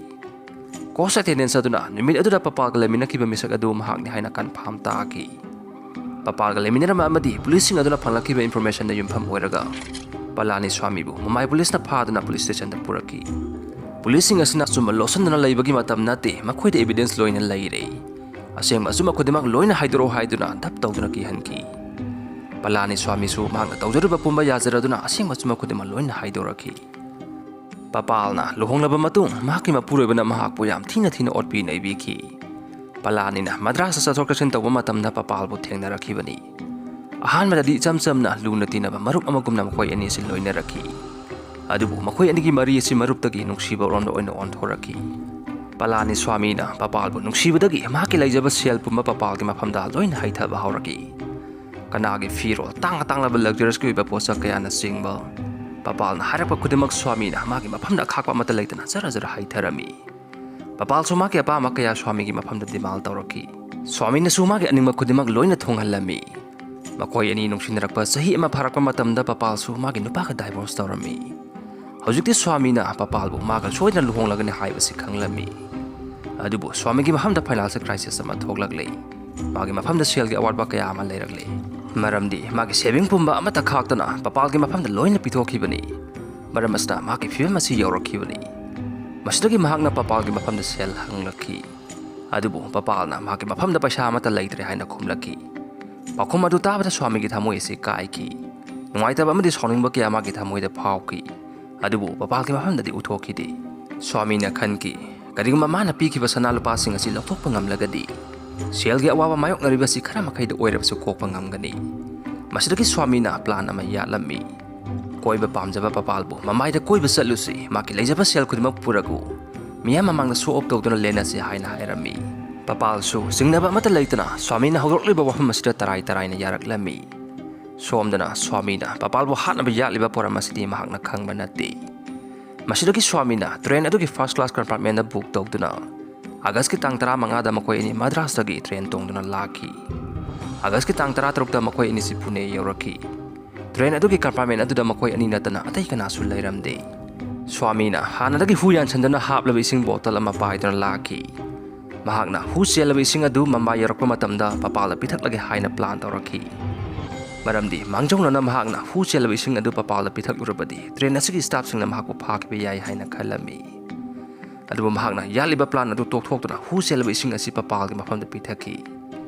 ꯀꯣꯁ ꯑꯦꯇꯦꯟꯗꯦꯟꯁ ꯑꯗꯨꯅ ꯅꯨꯃꯤꯠ ꯑꯗꯨꯗ ꯄꯄꯥꯒ ꯂꯩꯃꯤꯟꯅꯈꯤꯕ ꯃꯤꯁꯛ ꯑꯗꯨ ꯃꯍꯥꯛꯅꯤ ꯍꯥꯏꯅ ꯀꯟꯐꯥꯝ ꯇꯥꯈꯤ꯫ ꯄꯄꯥꯒ ꯂꯩꯃꯤꯟꯅꯔꯝꯕ ꯑꯃꯗꯤ ꯄꯨꯂꯤꯁꯁꯤꯡ ꯑꯗꯨꯅ ꯐꯪꯂꯛꯈꯤꯕ ꯏꯟꯐꯣꯔꯃꯦꯁꯟꯗ ꯌꯨꯝꯐꯝ ꯑꯣꯏꯔꯒ ꯄꯂꯥꯅꯤ ꯁ꯭ꯋꯥꯃꯤꯕꯨ ꯃꯨꯝꯕꯥꯏ ꯄꯨꯂꯤꯁꯅ ꯐꯥꯗꯨꯅ ꯄꯨꯂꯤꯁ ꯁ꯭ꯇꯦꯁꯟꯗ ꯄꯨꯔꯛꯈꯤ꯫ ꯄꯨꯂꯤꯁꯁꯤꯡ ꯑꯁꯤꯅ ꯑꯆꯨꯝꯕ ꯂꯣꯠꯁꯤꯟꯗꯨꯅ ꯂꯩꯕꯒꯤ ꯃꯇꯝ ꯅꯠꯇꯦ, ꯃꯈꯣꯏꯗ ꯏꯕꯤꯗꯦꯟꯁ ꯂꯣꯏꯅ ꯂꯩꯔꯦ꯫ ꯑꯁꯦꯡꯕ ꯑꯆꯨꯝꯕ ꯈꯨꯗꯤꯡꯃꯛ ꯂꯣꯏꯅ ꯍꯥꯏꯗꯣꯔꯛꯎ ꯍꯥꯏꯗꯨꯅ ꯙꯞ ꯇꯧꯗꯨꯅ ꯀꯤꯍꯟꯈꯤ꯫ ꯄꯂꯥꯅꯤ ꯁ꯭ꯋꯥꯃꯤꯁꯨ ꯃꯍꯥꯛꯅ ꯇꯧꯖꯔꯤꯕ ꯄꯨꯝꯕ ꯌꯥꯖꯔꯗꯨꯅ ꯑꯁꯦꯡꯕ ꯑꯆꯨꯝꯕ ꯈꯨꯗꯤꯡꯃꯛ ꯂꯣꯏꯅ ꯍꯥꯏꯗꯣꯔꯛꯈꯤ꯫ ꯄꯄꯥꯜꯅ ꯂꯨꯍꯣꯡꯂꯕ ꯃꯇꯨꯡ ꯃꯍꯥꯛꯀꯤ ꯃꯄꯨꯔꯣꯏꯕꯅ ꯃꯍꯥꯛꯄꯨ ꯌꯥꯝ ꯊꯤꯅ ꯊꯤꯅ ꯑꯣꯠꯄꯤ ꯅꯩꯕꯤꯈꯤ꯫ ꯄꯂꯥꯅꯤꯅ ꯃꯗ꯭ꯔꯥꯁꯇ ꯆꯠꯊꯣꯛ ꯆꯠꯁꯤꯟ ꯇꯧꯕ ꯃꯇꯝꯗ ꯄꯄꯥꯜꯕꯨ ꯊꯦꯡꯅꯔꯛꯈꯤꯕꯅꯤ꯫ ꯑꯍꯥꯟꯕꯗꯗꯤ ꯏꯆꯝ ꯆꯝꯅ ꯂꯨꯅ ꯇꯤꯟꯅꯕ ꯃꯔꯨꯞ ꯑꯃꯒꯨꯝꯅ ꯃꯈꯣꯏ ꯑꯅꯤ ꯑꯁꯤ ꯂꯣꯏꯅꯔꯛꯈꯤ꯫ ꯑꯗꯨꯕꯨ ꯃꯈꯣꯏ ꯑꯅꯤꯒꯤ ꯃꯔꯤ ꯑꯁꯤ ꯃꯔꯨꯞꯇꯒꯤ ꯅꯨꯡꯁꯤꯕꯔꯣꯝꯗ ꯑꯣꯏꯅ ꯑꯣꯟꯊꯣꯔꯛꯈꯤ꯫ ꯄꯂꯥꯅꯤ ꯁ꯭ꯋꯥꯃꯤꯅ ꯄꯄꯥꯜꯕꯨ ꯅꯨꯡꯁꯤꯕꯗꯒꯤ ꯃꯍꯥꯛꯀꯤ ꯂꯩꯖꯕ ꯁꯦꯜ ꯄꯨꯝꯕ ꯄꯄꯥꯜꯒꯤ ꯃꯐꯝꯗ ꯂꯣꯏꯅ ꯍꯩꯊꯕ ꯍꯧꯔꯛꯈꯤ꯫ ꯀꯅꯥꯒꯤ ꯐꯤꯔꯣꯜ, ꯇꯥꯡ ꯑꯇꯥꯡꯂꯕ ꯂꯛꯖꯔꯤꯁꯀꯤ ꯑꯣꯏꯕ ꯄꯣꯠꯁꯛ ꯀꯌꯥꯅꯆꯤꯡꯕ꯫ ꯄꯄꯥꯜꯅ ꯍꯥꯏꯔꯛꯄ ꯈꯨꯗꯤꯡꯃꯛ ꯁ꯭ꯋꯥꯃꯤꯅ ꯃꯥꯒꯤ ꯃꯐꯝꯗ ꯑꯈꯥꯛꯄ ꯑꯃꯠꯇ ꯂꯩꯇꯅ ꯖꯔ ꯖꯔ ꯍꯩꯊꯔꯝꯃꯤ꯫ ꯄꯄꯥꯜꯁꯨ ꯃꯥꯒꯤ ꯑꯄꯥꯝꯕ ꯀꯌꯥ ꯁ꯭ꯋꯥꯃꯤꯒꯤ ꯃꯐꯝꯗ ꯗꯤꯃꯥꯟ ꯇꯧꯔꯛꯈꯤ꯫ ꯁ꯭ꯋꯥꯃꯤꯅꯁꯨ ꯃꯥꯒꯤ ꯑꯅꯤꯡꯕ ꯈꯨꯗꯤꯡꯃꯛ ꯂꯣꯏꯅ ꯊꯨꯡꯍꯜꯂꯝꯃꯤ꯫ ꯃꯈꯣꯏ ꯑꯅꯤ ꯅꯨꯡꯁꯤꯅꯔꯛꯄ ꯆꯍꯤ ꯑꯃ ꯐꯥꯔꯛꯄ ꯃꯇꯝꯗ ꯄꯄꯥꯜꯁꯨ ꯃꯥꯒꯤ ꯅꯨꯄꯥꯒ divorce ꯇꯧꯔꯝꯃꯤ꯫ ꯍꯧꯖꯤꯛꯇꯤ ꯁ꯭ꯋꯥꯃꯤꯅ ꯄꯄꯥꯜꯕꯨ ꯃꯥꯒ ꯁꯣꯏꯗꯅ ꯂꯨꯍꯣꯡꯂꯒꯅꯤ ꯍꯥꯏꯕꯁꯤ ꯈꯪꯂꯝꯃꯤ꯫ ꯑꯗꯨꯕꯨ ꯁ꯭ꯋꯥꯃꯤꯒꯤ ꯃꯐꯝꯗ financial crisis ꯑꯃ ꯊꯣꯛꯂꯛꯂꯦ꯫ ꯃꯥꯒꯤ ꯃꯐꯝꯗ ꯁꯦꯜꯒꯤ ꯑꯋꯥꯠꯄ ꯀꯌꯥ ꯑꯃ ꯂꯩꯔꯛꯂꯦ꯫ ꯃꯔꯝꯗꯤ ꯃꯥꯒꯤ saving ꯄꯨꯝꯕ ꯑꯃꯠꯇ ꯈꯥꯛꯇꯅ ꯄꯄꯥꯜꯒꯤ ꯃꯐꯝꯗ ꯂꯣꯏꯅ ꯄꯤꯊꯣꯛꯈꯤꯕꯅꯤ꯫ ꯃꯔꯝ ꯑꯁꯤꯅ ꯃꯍꯥꯛꯀꯤ ꯐꯤꯕꯝ ꯑꯁꯤ ꯌꯧꯔꯛꯈꯤꯕꯅꯤ꯫ ꯃꯁꯤꯗꯒꯤ ꯃꯍꯥꯛꯅ ꯄꯄꯥꯜꯒꯤ ꯃꯐꯝꯗ ꯁꯦꯜ ꯍꯪꯂꯛꯈꯤ꯫ ꯑꯗꯨꯕꯨ ꯄꯄꯥꯜꯅ ꯃꯍꯥꯛꯀꯤ ꯃꯐꯝꯗ ꯄꯩꯁꯥ ꯑꯃꯠꯇ ꯂꯩꯇ꯭ꯔꯦ ꯍꯥꯏꯅ ꯈꯨꯝꯂꯛꯈꯤ꯫ ꯄꯥꯎꯈꯨꯝ ꯑꯗꯨ ꯇꯥꯕꯗ ꯁ꯭ꯋꯥꯃꯤꯒꯤ ꯊꯃꯣꯏ ꯑꯁꯤ ꯀꯥꯏꯈꯤ꯫ ꯅꯨꯡꯉꯥꯏꯇꯕ ꯑꯃꯗꯤ ꯁꯥꯎꯅꯤꯡꯕ ꯀꯌꯥ ꯃꯥꯒꯤ ꯊꯃꯣꯏꯗ ꯐꯥꯎꯈꯤ꯫ ꯑꯗꯨꯕꯨ ꯄꯄꯥꯜꯒꯤ ꯃꯐꯝꯗꯗꯤ ꯎꯠꯊꯣꯛꯈꯤꯗꯦ꯫ ꯁ꯭ꯋꯥꯃꯤꯅ ꯈꯟꯈꯤ, ꯀꯔꯤꯒꯨꯝꯕ ꯃꯥꯅ ꯄꯤꯈꯤꯕ ꯁꯅꯥ ꯂꯨꯄꯥꯁꯤꯡ ꯑꯁꯤ ꯂꯧꯊꯣꯛꯄ ꯉꯝꯂꯒꯗꯤ ꯁꯦꯜꯒꯤ ꯑꯋꯥꯕ ꯃꯥꯌꯣꯛꯅꯔꯤꯕꯁꯤ ꯈꯔ ꯃꯈꯩꯗ ꯑꯣꯏꯔꯕꯁꯨ ꯀꯣꯛꯄ ꯉꯝꯒꯅꯤ꯫ ꯃꯁꯤꯗꯒꯤ ꯁ꯭ꯋꯥꯃꯤꯅ plan ꯑꯃ ꯌꯥꯠꯂꯝꯃꯤ꯫ ꯀꯣꯏꯕ ꯄꯥꯝꯖꯕ ꯄꯄꯥꯜꯕꯨ ꯃꯃꯥꯏꯗ ꯀꯣꯏꯕ ꯆꯠꯂꯨꯁꯤ, ꯃꯍꯥꯛꯀꯤ ꯂꯩꯖꯕ ꯁꯦꯜ ꯈꯨꯗꯤꯡꯃꯛ ꯄꯨꯔꯛꯎ, ꯃꯤꯌꯥꯝ ꯃꯃꯥꯡꯗ show off ꯇꯧꯗꯨꯅ ꯂꯦꯟꯅꯁꯤ ꯍꯥꯏꯅ ꯍꯥꯏꯔꯝꯃꯤ꯫ ꯄꯄꯥꯜꯁꯨ ꯆꯤꯡꯅꯕ ꯑꯃꯠꯇ ꯂꯩꯇꯅ ꯁ꯭ꯋꯥꯃꯤꯅ ꯍꯧꯗꯣꯔꯛꯂꯤꯕ ꯋꯥꯐꯝ ꯑꯁꯤꯗ ꯇꯔꯥꯏ ꯇꯔꯥꯏꯅ ꯌꯥꯔꯛꯂꯝꯃꯤ꯫ ꯁꯣꯝꯗꯅ ꯁ꯭ꯋꯥꯃꯤꯅ ꯄꯄꯥꯜꯕꯨ ꯍꯥꯠꯅꯕ ꯌꯥꯠꯂꯤꯕ ꯄꯣꯔꯝ ꯑꯁꯤꯗꯤ ꯃꯍꯥꯛꯅ ꯈꯪꯕ ꯅꯠꯇꯦ꯫ ꯃꯁꯤꯗꯒꯤ ꯁ꯭ꯋꯥꯃꯤꯅ train ꯑꯗꯨꯒꯤ first class compartment book ꯇꯧꯗꯨꯅ August ꯀꯤ ꯇꯥꯡ ꯇꯔꯥꯃꯉꯥꯗ ꯃꯈꯣꯏ ꯑꯅꯤ ꯃꯗ꯭ꯔꯥꯁꯇꯒꯤ train ꯇꯣꯡꯗꯨꯅ ꯂꯥꯛꯈꯤ꯫ August ꯀꯤ ꯇꯥꯡ ꯇꯔꯥꯇꯔꯨꯛꯇ ꯃꯈꯣꯏ ꯑꯅꯤꯁꯤ ꯄꯨꯅꯦ ꯌꯧꯔꯛꯈꯤ꯫ Train ꯑꯗꯨꯒꯤ compartment ꯑꯗꯨꯗ ꯃꯈꯣꯏ ꯑꯅꯤ ꯅꯠꯇꯅ ꯑꯇꯩ ꯀꯅꯥꯁꯨ ꯂꯩꯔꯝꯗꯦ꯫ ꯁ꯭ꯋꯥꯃꯤꯅ ꯍꯥꯟꯅꯗꯒꯤ ꯍꯨ ꯌꯥꯟꯁꯤꯟꯗꯨꯅ ꯍꯥꯞꯂꯕ ꯏꯁꯤꯡ bottle ꯑꯃ ꯄꯥꯏꯗꯨꯅ ꯂꯥꯛꯈꯤ꯫ ꯃꯍꯥꯛꯅ ꯍꯨ ꯆꯦꯜꯂꯕ ꯏꯁꯤꯡ ꯑꯗꯨ ꯃꯝꯕꯥ ꯌꯧꯔꯛꯄ ꯃꯇꯝꯗ ꯄꯄꯥꯜꯗ ꯄꯤꯊꯛꯂꯒꯦ ꯍꯥꯏꯅ plan ꯇꯧꯔꯛꯈꯤ꯫ ꯃꯔꯝꯗꯤ ꯃꯥꯡꯖꯧꯅꯅ ꯃꯍꯥꯛꯅ ꯍꯨ ꯆꯦꯜꯂꯕ ꯏꯁꯤꯡ ꯑꯗꯨ ꯄꯄꯥꯜꯗ ꯄꯤꯊꯛꯂꯨꯔꯕꯗꯤ train ꯑꯁꯤꯒꯤ staff ꯁꯤꯡꯅ ꯃꯍꯥꯛꯄꯨ ꯐꯥꯈꯤꯕ ꯌꯥꯏ ꯍꯥꯏꯅ ꯈꯜꯂꯝꯃꯤ꯫ ꯑꯗꯨꯕꯨ ꯃꯍꯥꯛꯅ ꯌꯥꯠꯂꯤꯕ plan ꯑꯗꯨ ꯇꯣꯛꯊꯣꯛꯇꯨꯅ ꯍꯨ ꯆꯦꯜꯂꯕ ꯏꯁꯤꯡ ꯑꯁꯤ ꯄꯄꯥꯜꯒꯤ ꯃꯐꯝꯗ ꯄꯤꯊꯛꯈꯤ꯫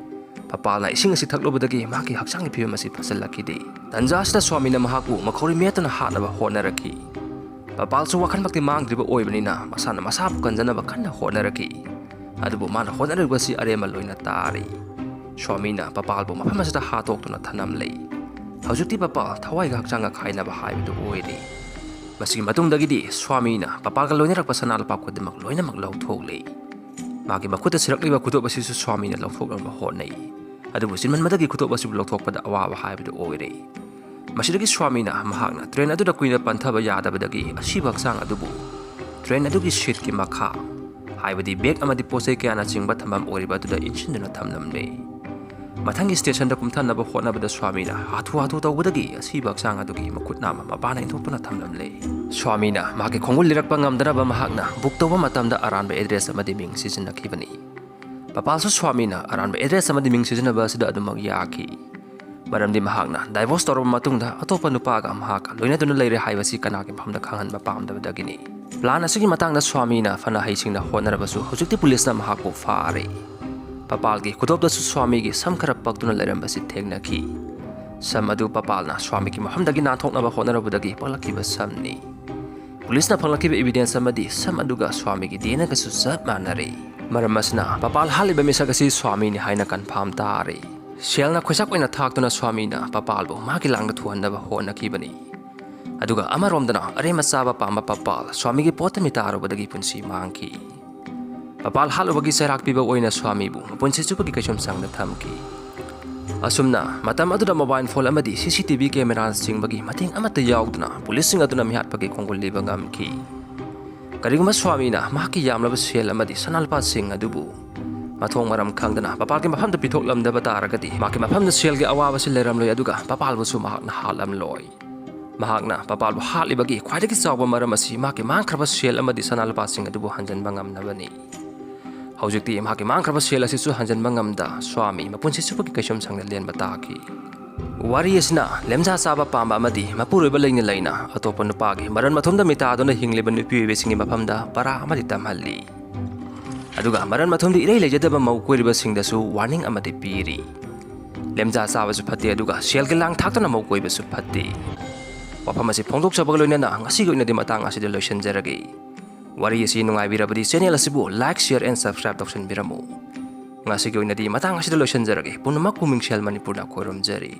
ꯄꯄꯥꯜꯅ ꯏꯁꯤꯡ ꯑꯁꯤ ꯊꯛꯂꯨꯕꯗꯒꯤ ꯃꯍꯥꯛꯀꯤ ꯍꯛꯆꯥꯡꯒꯤ ꯐꯤꯕꯝ ꯑꯁꯤ ꯐꯖꯜꯂꯛꯈꯤꯗꯦ꯫ ꯇꯟꯖꯥ ꯑꯁꯤꯗ ꯁ꯭ꯋꯥꯃꯤꯅ ꯃꯍꯥꯛꯄꯨ ꯃꯈꯧꯔꯤ ꯃꯦꯠꯇꯨꯅ ꯍꯥꯠꯅꯕ ꯍꯣꯠꯅꯔꯛꯈꯤ꯫ ꯄꯄꯥꯜꯁꯨ ꯋꯥꯈꯜꯃꯛꯇꯤ ꯃꯥꯡꯗ꯭ꯔꯤꯕ ꯑꯣꯏꯕꯅꯤꯅ ꯃꯁꯥꯅ ꯃꯁꯥꯕꯨ ꯀꯟꯖꯅꯕ ꯀꯟꯅ ꯍꯣꯠꯅꯔꯛꯈꯤ꯫ ꯑꯗꯨꯕꯨ ꯃꯥꯅ ꯍꯣꯠꯅꯔꯤꯕꯁꯤ ꯑꯔꯦꯝꯕ ꯂꯣꯏꯅ ꯇꯥꯔꯤ꯫ ꯁ꯭ꯋꯥꯃꯤꯅ ꯄꯄꯥꯜꯕꯨ ꯃꯐꯝ ꯑꯁꯤꯗ ꯍꯥꯠꯇꯣꯛꯇꯨꯅ ꯊꯅꯝꯂꯦ꯫ ꯍꯧꯖꯤꯛꯇꯤ ꯄꯄꯥꯜ ꯊꯋꯥꯏꯒ ꯍꯛꯆꯥꯡꯒ ꯈꯥꯏꯅꯕ ꯍꯥꯏꯕꯗꯨ ꯑꯣꯏꯔꯦ꯫ ꯃꯁꯤꯒꯤ ꯃꯇꯨꯡꯗꯒꯤꯗꯤ ꯁ꯭ꯋꯥꯃꯤꯅ ꯄꯄꯥꯜꯒ ꯂꯣꯏꯅꯔꯛꯄ ꯁꯅꯥ ꯂꯨꯄꯥ ꯈꯨꯗꯤꯡꯃꯛ ꯂꯣꯏꯅꯃꯛ ꯂꯧꯊꯣꯛꯂꯦ꯫ ꯃꯥꯒꯤ ꯃꯈꯨꯠꯇ ꯁꯤꯔꯛꯂꯤꯕ ꯈꯨꯗꯣꯞ ꯑꯁꯤꯁꯨ ꯁ꯭ꯋꯥꯃꯤꯅ ꯂꯧꯊꯣꯛꯅꯕ ꯍꯣꯠꯅꯩ꯫ ꯑꯗꯨꯕꯨ ꯆꯤꯟꯃꯟꯕꯗꯒꯤ ꯈꯨꯗꯣꯞ ꯑꯁꯤꯕꯨ ꯂꯧꯊꯣꯛꯄꯗ ꯑꯋꯥꯕ ꯍꯥꯏꯕꯗꯨ ꯑꯣꯏꯔꯦ꯫ ꯃꯁꯤꯗꯒꯤ ꯁ꯭ꯋꯥꯃꯤꯅ ꯃꯍꯥꯛꯅ train ꯑꯗꯨꯗ ꯀꯨꯏꯅ ꯄꯟꯊꯕ ꯌꯥꯗꯕꯗꯒꯤ ꯑꯁꯤꯕ ꯍꯛꯆꯥꯡ ꯑꯗꯨꯕꯨ train ꯑꯗꯨꯒꯤ seat ꯀꯤ ꯃꯈꯥ, ꯍꯥꯏꯕꯗꯤ bag ꯑꯃꯗꯤ ꯄꯣꯠ ꯆꯩ ꯀꯌꯥꯅꯆꯤꯡꯕ ꯊꯝꯐꯝ ꯑꯣꯏꯔꯤꯕ ꯑꯗꯨꯗ ꯏꯟꯁꯤꯟꯗꯨꯅ ꯊꯝꯂꯝꯂꯦ꯫ ꯃꯊꯪꯒꯤ ꯁ꯭ꯇꯦꯁꯟꯗ ꯀꯨꯝꯊꯅꯕ ꯍꯣꯠꯅꯕꯗ ꯁ꯭ꯋꯥꯃꯤꯅ ꯍꯥꯊꯨ ꯍꯥꯊꯨ ꯇꯧꯕꯗꯒꯤ ꯑꯁꯤꯕ ꯍꯛꯆꯥꯡ ꯑꯗꯨꯒꯤ ꯃꯈꯨꯠ ꯅꯥꯝꯃ ꯃꯄꯥꯅ ꯏꯟꯊꯣꯛꯇꯨꯅ ꯊꯝꯂꯝꯂꯦ꯫ ꯁ꯭ꯋꯥꯃꯤꯅ ꯃꯍꯥꯛꯀꯤ ꯈꯣꯡꯒꯨꯜ ꯂꯤꯔꯛꯄ ꯉꯝꯗꯅꯕ ꯃꯍꯥꯛꯅ ꯕꯨꯛ ꯇꯧꯕ ꯃꯇꯝꯗ ꯑꯔꯥꯟꯕ ꯑꯦꯗ꯭ꯔꯦꯁ ꯑꯃꯗꯤ ꯃꯤꯡ ꯁꯤꯖꯤꯟꯅꯈꯤꯕꯅꯤ꯫ ꯄꯄꯥꯜꯁꯨ ꯁ꯭ꯋꯥꯃꯤꯅ ꯑꯔꯥꯟꯕ ꯑꯦꯗ꯭ꯔꯦꯁ ꯑꯃꯗꯤ ꯃꯤꯡ ꯁꯤꯖꯤꯟꯅꯕ ꯑꯁꯤꯗ ꯑꯗꯨꯃꯛ ꯌꯥꯈꯤ꯫ ꯃꯔꯝꯗꯤ ꯃꯍꯥꯛꯅ ꯗꯥꯏꯚꯣꯔꯁ ꯇꯧꯔꯕ ꯃꯇꯨꯡꯗ ꯑꯇꯣꯞꯄ ꯅꯨꯄꯥꯒ ꯃꯍꯥꯛ ꯂꯣꯏꯅꯗꯨꯅ ꯂꯩꯔꯦ ꯍꯥꯏꯕꯁꯤ ꯀꯅꯥꯒꯤ ꯃꯐꯝꯗ ꯈꯪꯍꯟꯕ ꯄꯥꯝꯗꯕꯗꯒꯤꯅꯤ꯫ ꯄ꯭ꯂꯥꯟ ꯑꯁꯤꯒꯤ ꯃꯇꯥꯡꯗ ꯁ꯭ꯋꯥꯃꯤꯅ ꯐꯅ ꯍꯩꯁꯤꯡꯅ ꯍꯣꯠꯅꯔꯕꯁꯨ ꯍꯧꯖꯤꯛꯇꯤ ꯄꯨꯂꯤꯁꯅ ꯃꯍꯥꯛꯄꯨ ꯐꯥꯔꯦ꯫ ꯄꯄꯥꯜꯒꯤ ꯈꯨꯗꯣꯞꯇꯁꯨ ꯁ꯭ꯋꯥꯃꯤꯒꯤ ꯁꯝ ꯈꯔ ꯄꯛꯇꯨꯅ ꯂꯩꯔꯝꯕꯁꯤ ꯊꯦꯡꯅꯈꯤ꯫ ꯁꯝ ꯑꯗꯨ ꯄꯄꯥꯜꯅ ꯁ꯭ꯋꯥꯃꯤꯒꯤ ꯃꯐꯝꯗꯒꯤ ꯅꯥꯟꯊꯣꯛꯅꯕ ꯍꯣꯠꯅꯔꯨꯕꯗꯒꯤ ꯄꯛꯂꯛꯈꯤꯕ ꯁꯝꯅꯤ꯫ ꯄꯨꯂꯤꯁꯅ ꯐꯪꯂꯛꯈꯤꯕ ꯏꯕꯤꯗꯦꯟꯁ ꯑꯃꯗꯤ ꯁꯝ ꯑꯗꯨꯒ ꯁ꯭ꯋꯥꯃꯤꯒꯤ ꯗꯤ ꯑꯦꯟ ꯑꯦꯒꯁꯨ ꯆꯞ ꯃꯥꯟꯅꯔꯦ꯫ ꯃꯔꯝ ꯑꯁꯤꯅ ꯄꯄꯥꯜ ꯍꯥꯠꯂꯤꯕ ꯃꯤꯁꯛ ꯑꯁꯤ ꯁ꯭ꯋꯥꯃꯤꯅꯤ ꯍꯥꯏꯅ ꯀꯟꯐꯥꯝ ꯇꯥꯔꯦ꯫ ꯁꯦꯜꯅ ꯈꯣꯏꯁꯥꯛ ꯑꯣꯏꯅ ꯊꯥꯛꯇꯨꯅ ꯁ꯭ꯋꯥꯃꯤꯅ ꯄꯄꯥꯜꯕꯨ ꯃꯍꯥꯛꯀꯤ ꯂꯥꯡꯗ ꯊꯨꯍꯟꯅꯕ ꯍꯣꯠꯅꯈꯤꯕꯅꯤ꯫ ꯑꯗꯨꯒ ꯑꯃꯔꯣꯝꯗꯅ ꯑꯔꯦꯝꯕ ꯆꯥꯕ ꯄꯥꯝꯕ ꯄꯄꯥꯜ ꯁ꯭ꯋꯥꯃꯤꯒꯤ ꯄꯣꯠꯇ ꯃꯤꯇꯥꯔꯨꯕꯗꯒꯤ ꯄꯨꯟꯁꯤ ꯃꯥꯡꯈꯤ꯫ ꯄꯄꯥꯜ ꯍꯥꯠꯂꯨꯕꯒꯤ ꯆꯩꯔꯥꯛ ꯄꯤꯕ ꯑꯣꯏꯅ ꯁ꯭ꯋꯥꯃꯤꯕꯨ ꯃꯄꯨꯟꯁꯤ ꯆꯨꯞꯄꯒꯤ ꯀꯩꯁꯨꯝꯁꯪꯗ ꯊꯝꯈꯤ꯫ ꯑꯁꯨꯝꯅ ꯃꯇꯝ ꯑꯗꯨꯗ ꯃꯣꯕꯥꯏꯜ ꯐꯣꯟ ꯑꯃꯗꯤ ꯁꯤ ꯁꯤ ꯇꯤ ꯚꯤ ꯀꯦꯃꯦꯔꯥꯅꯆꯤꯡꯕꯒꯤ ꯃꯇꯦꯡ ꯑꯃꯠꯇ ꯌꯥꯎꯗꯅ ꯄꯨꯂꯤꯁꯁꯤꯡ ꯑꯗꯨꯅ ꯃꯤꯍꯥꯠꯄꯒꯤ ꯈꯣꯡꯒꯨꯜ ꯂꯤꯕ ꯉꯝꯈꯤ꯫ ꯀꯔꯤꯒꯨꯝꯕ ꯁ꯭ꯋꯥꯃꯤꯅ ꯃꯍꯥꯛꯀꯤ ꯌꯥꯝꯂꯕ ꯁꯦꯜ ꯑꯃꯗꯤ ꯁꯅꯥ ꯂꯨꯄꯥꯁꯤꯡ ꯑꯗꯨꯕꯨ ꯃꯊꯣꯡ ꯃꯔꯝ ꯈꯪꯗꯅ ꯄꯄꯥꯜꯒꯤ ꯃꯐꯝꯗ ꯄꯤꯊꯣꯛꯂꯝꯗꯕ ꯇꯥꯔꯒꯗꯤ ꯃꯍꯥꯛꯀꯤ ꯃꯐꯝꯗ ꯁꯦꯜꯒꯤ ꯑꯋꯥꯕꯁꯤ ꯂꯩꯔꯝꯂꯣꯏ, ꯑꯗꯨꯒ ꯄꯄꯥꯜꯕꯨꯁꯨ ꯃꯍꯥꯛꯅ ꯍꯥꯠꯂꯝꯂꯣꯏ꯫ ꯃꯍꯥꯛꯅ ꯄꯄꯥꯜꯕꯨ ꯍꯥꯠꯂꯤꯕꯒꯤ ꯈ꯭ꯋꯥꯏꯗꯒꯤ ꯆꯥꯎꯕ ꯃꯔꯝ ꯑꯁꯤ ꯃꯍꯥꯛꯀꯤ ꯃꯥꯡꯈ꯭ꯔꯕ ꯁꯦꯜ ꯑꯃꯗꯤ ꯁꯅꯥ ꯂꯨꯄꯥꯁꯤꯡ ꯑꯗꯨꯕꯨ ꯍꯟꯖꯤꯟꯕ ꯉꯝꯅꯕꯅꯤ꯫ ꯍꯧꯖꯤꯛꯇꯤ ꯃꯍꯥꯛꯀꯤ ꯃꯥꯡꯈ꯭ꯔꯕ ꯁꯦꯜ ꯑꯁꯤꯁꯨ ꯍꯟꯖꯤꯟꯕ ꯉꯝꯗ ꯁ꯭ꯋꯥꯃꯤ ꯃꯄꯨꯟꯁꯤ ꯆꯨꯞꯄꯒꯤ ꯀꯩꯁꯨꯝꯁꯪꯗ ꯂꯦꯟꯕ ꯇꯥꯈꯤ꯫ ꯋꯥꯔꯤ ꯑꯁꯤꯅ ꯂꯦꯝꯖꯥ ꯆꯥꯕ ꯄꯥꯝꯕ ꯑꯃꯗꯤ ꯃꯄꯨꯔꯣꯏꯕ ꯂꯩꯅ ꯂꯩꯅ ꯑꯇꯣꯞꯄ ꯅꯨꯄꯥꯒꯤ ꯃꯔꯟ ꯃꯊꯨꯝꯗ ꯃꯤꯇꯥꯗꯨꯅ ꯍꯤꯡꯂꯤꯕ ꯅꯨꯄꯤ ꯑꯣꯏꯕꯤꯁꯤꯡꯒꯤ ꯃꯐꯝꯗ ꯄꯔꯥ ꯑꯃꯗꯤ ꯇꯝꯍꯜꯂꯤ꯫ ꯑꯗꯨꯒ ꯃꯔꯟ ꯃꯊꯨꯝꯗꯤ ꯏꯔꯩ ꯂꯩꯖꯗꯕ ꯃꯧ ꯀꯣꯏꯔꯤꯕꯁꯤꯡꯗꯁꯨ ꯋꯥꯔꯅꯤꯡ ꯑꯃꯗꯤ ꯄꯤꯔꯤ꯫ ꯂꯦꯝꯖꯥ ꯆꯥꯕꯁꯨ ꯐꯠꯇꯦ, ꯑꯗꯨꯒ ꯁꯦꯜꯒꯤ ꯂꯥꯡ ꯊꯥꯛꯇꯨꯅ ꯃꯧ ꯀꯣꯏꯕꯁꯨ ꯐꯠꯇꯦ꯫ ꯋꯥꯐꯝ ꯑꯁꯤ ꯐꯣꯡꯗꯣꯛꯆꯕꯒ ꯂꯣꯏꯅꯅ ꯉꯁꯤꯒꯤ ꯑꯣꯏꯅꯗꯤ ꯃꯇꯥꯡ ꯑꯁꯤꯗ ꯂꯣꯏꯁꯤꯟꯖꯔꯒꯦ꯫ ꯋꯥꯔꯤ ꯑꯁꯤ ꯅꯨꯡꯉꯥꯏꯕꯤꯔꯕꯗꯤ channel ꯑꯁꯤꯕꯨ like, share and subscribe ꯇꯧꯁꯟꯕꯤꯔꯝꯃꯨ꯫ ꯉꯁꯤꯒꯤ ꯑꯣꯏꯅꯗꯤ ꯃꯇꯥꯡ ꯑꯁꯤꯗ ꯂꯣꯏꯁꯤꯟꯖꯔꯒꯦ꯫ ꯄꯨꯝꯅꯃꯛꯄꯨ ꯃꯤꯡꯁꯦꯜ ꯃꯅꯤꯄꯨꯔꯅ ꯈꯣꯏꯔꯨꯝꯖꯔꯤ꯫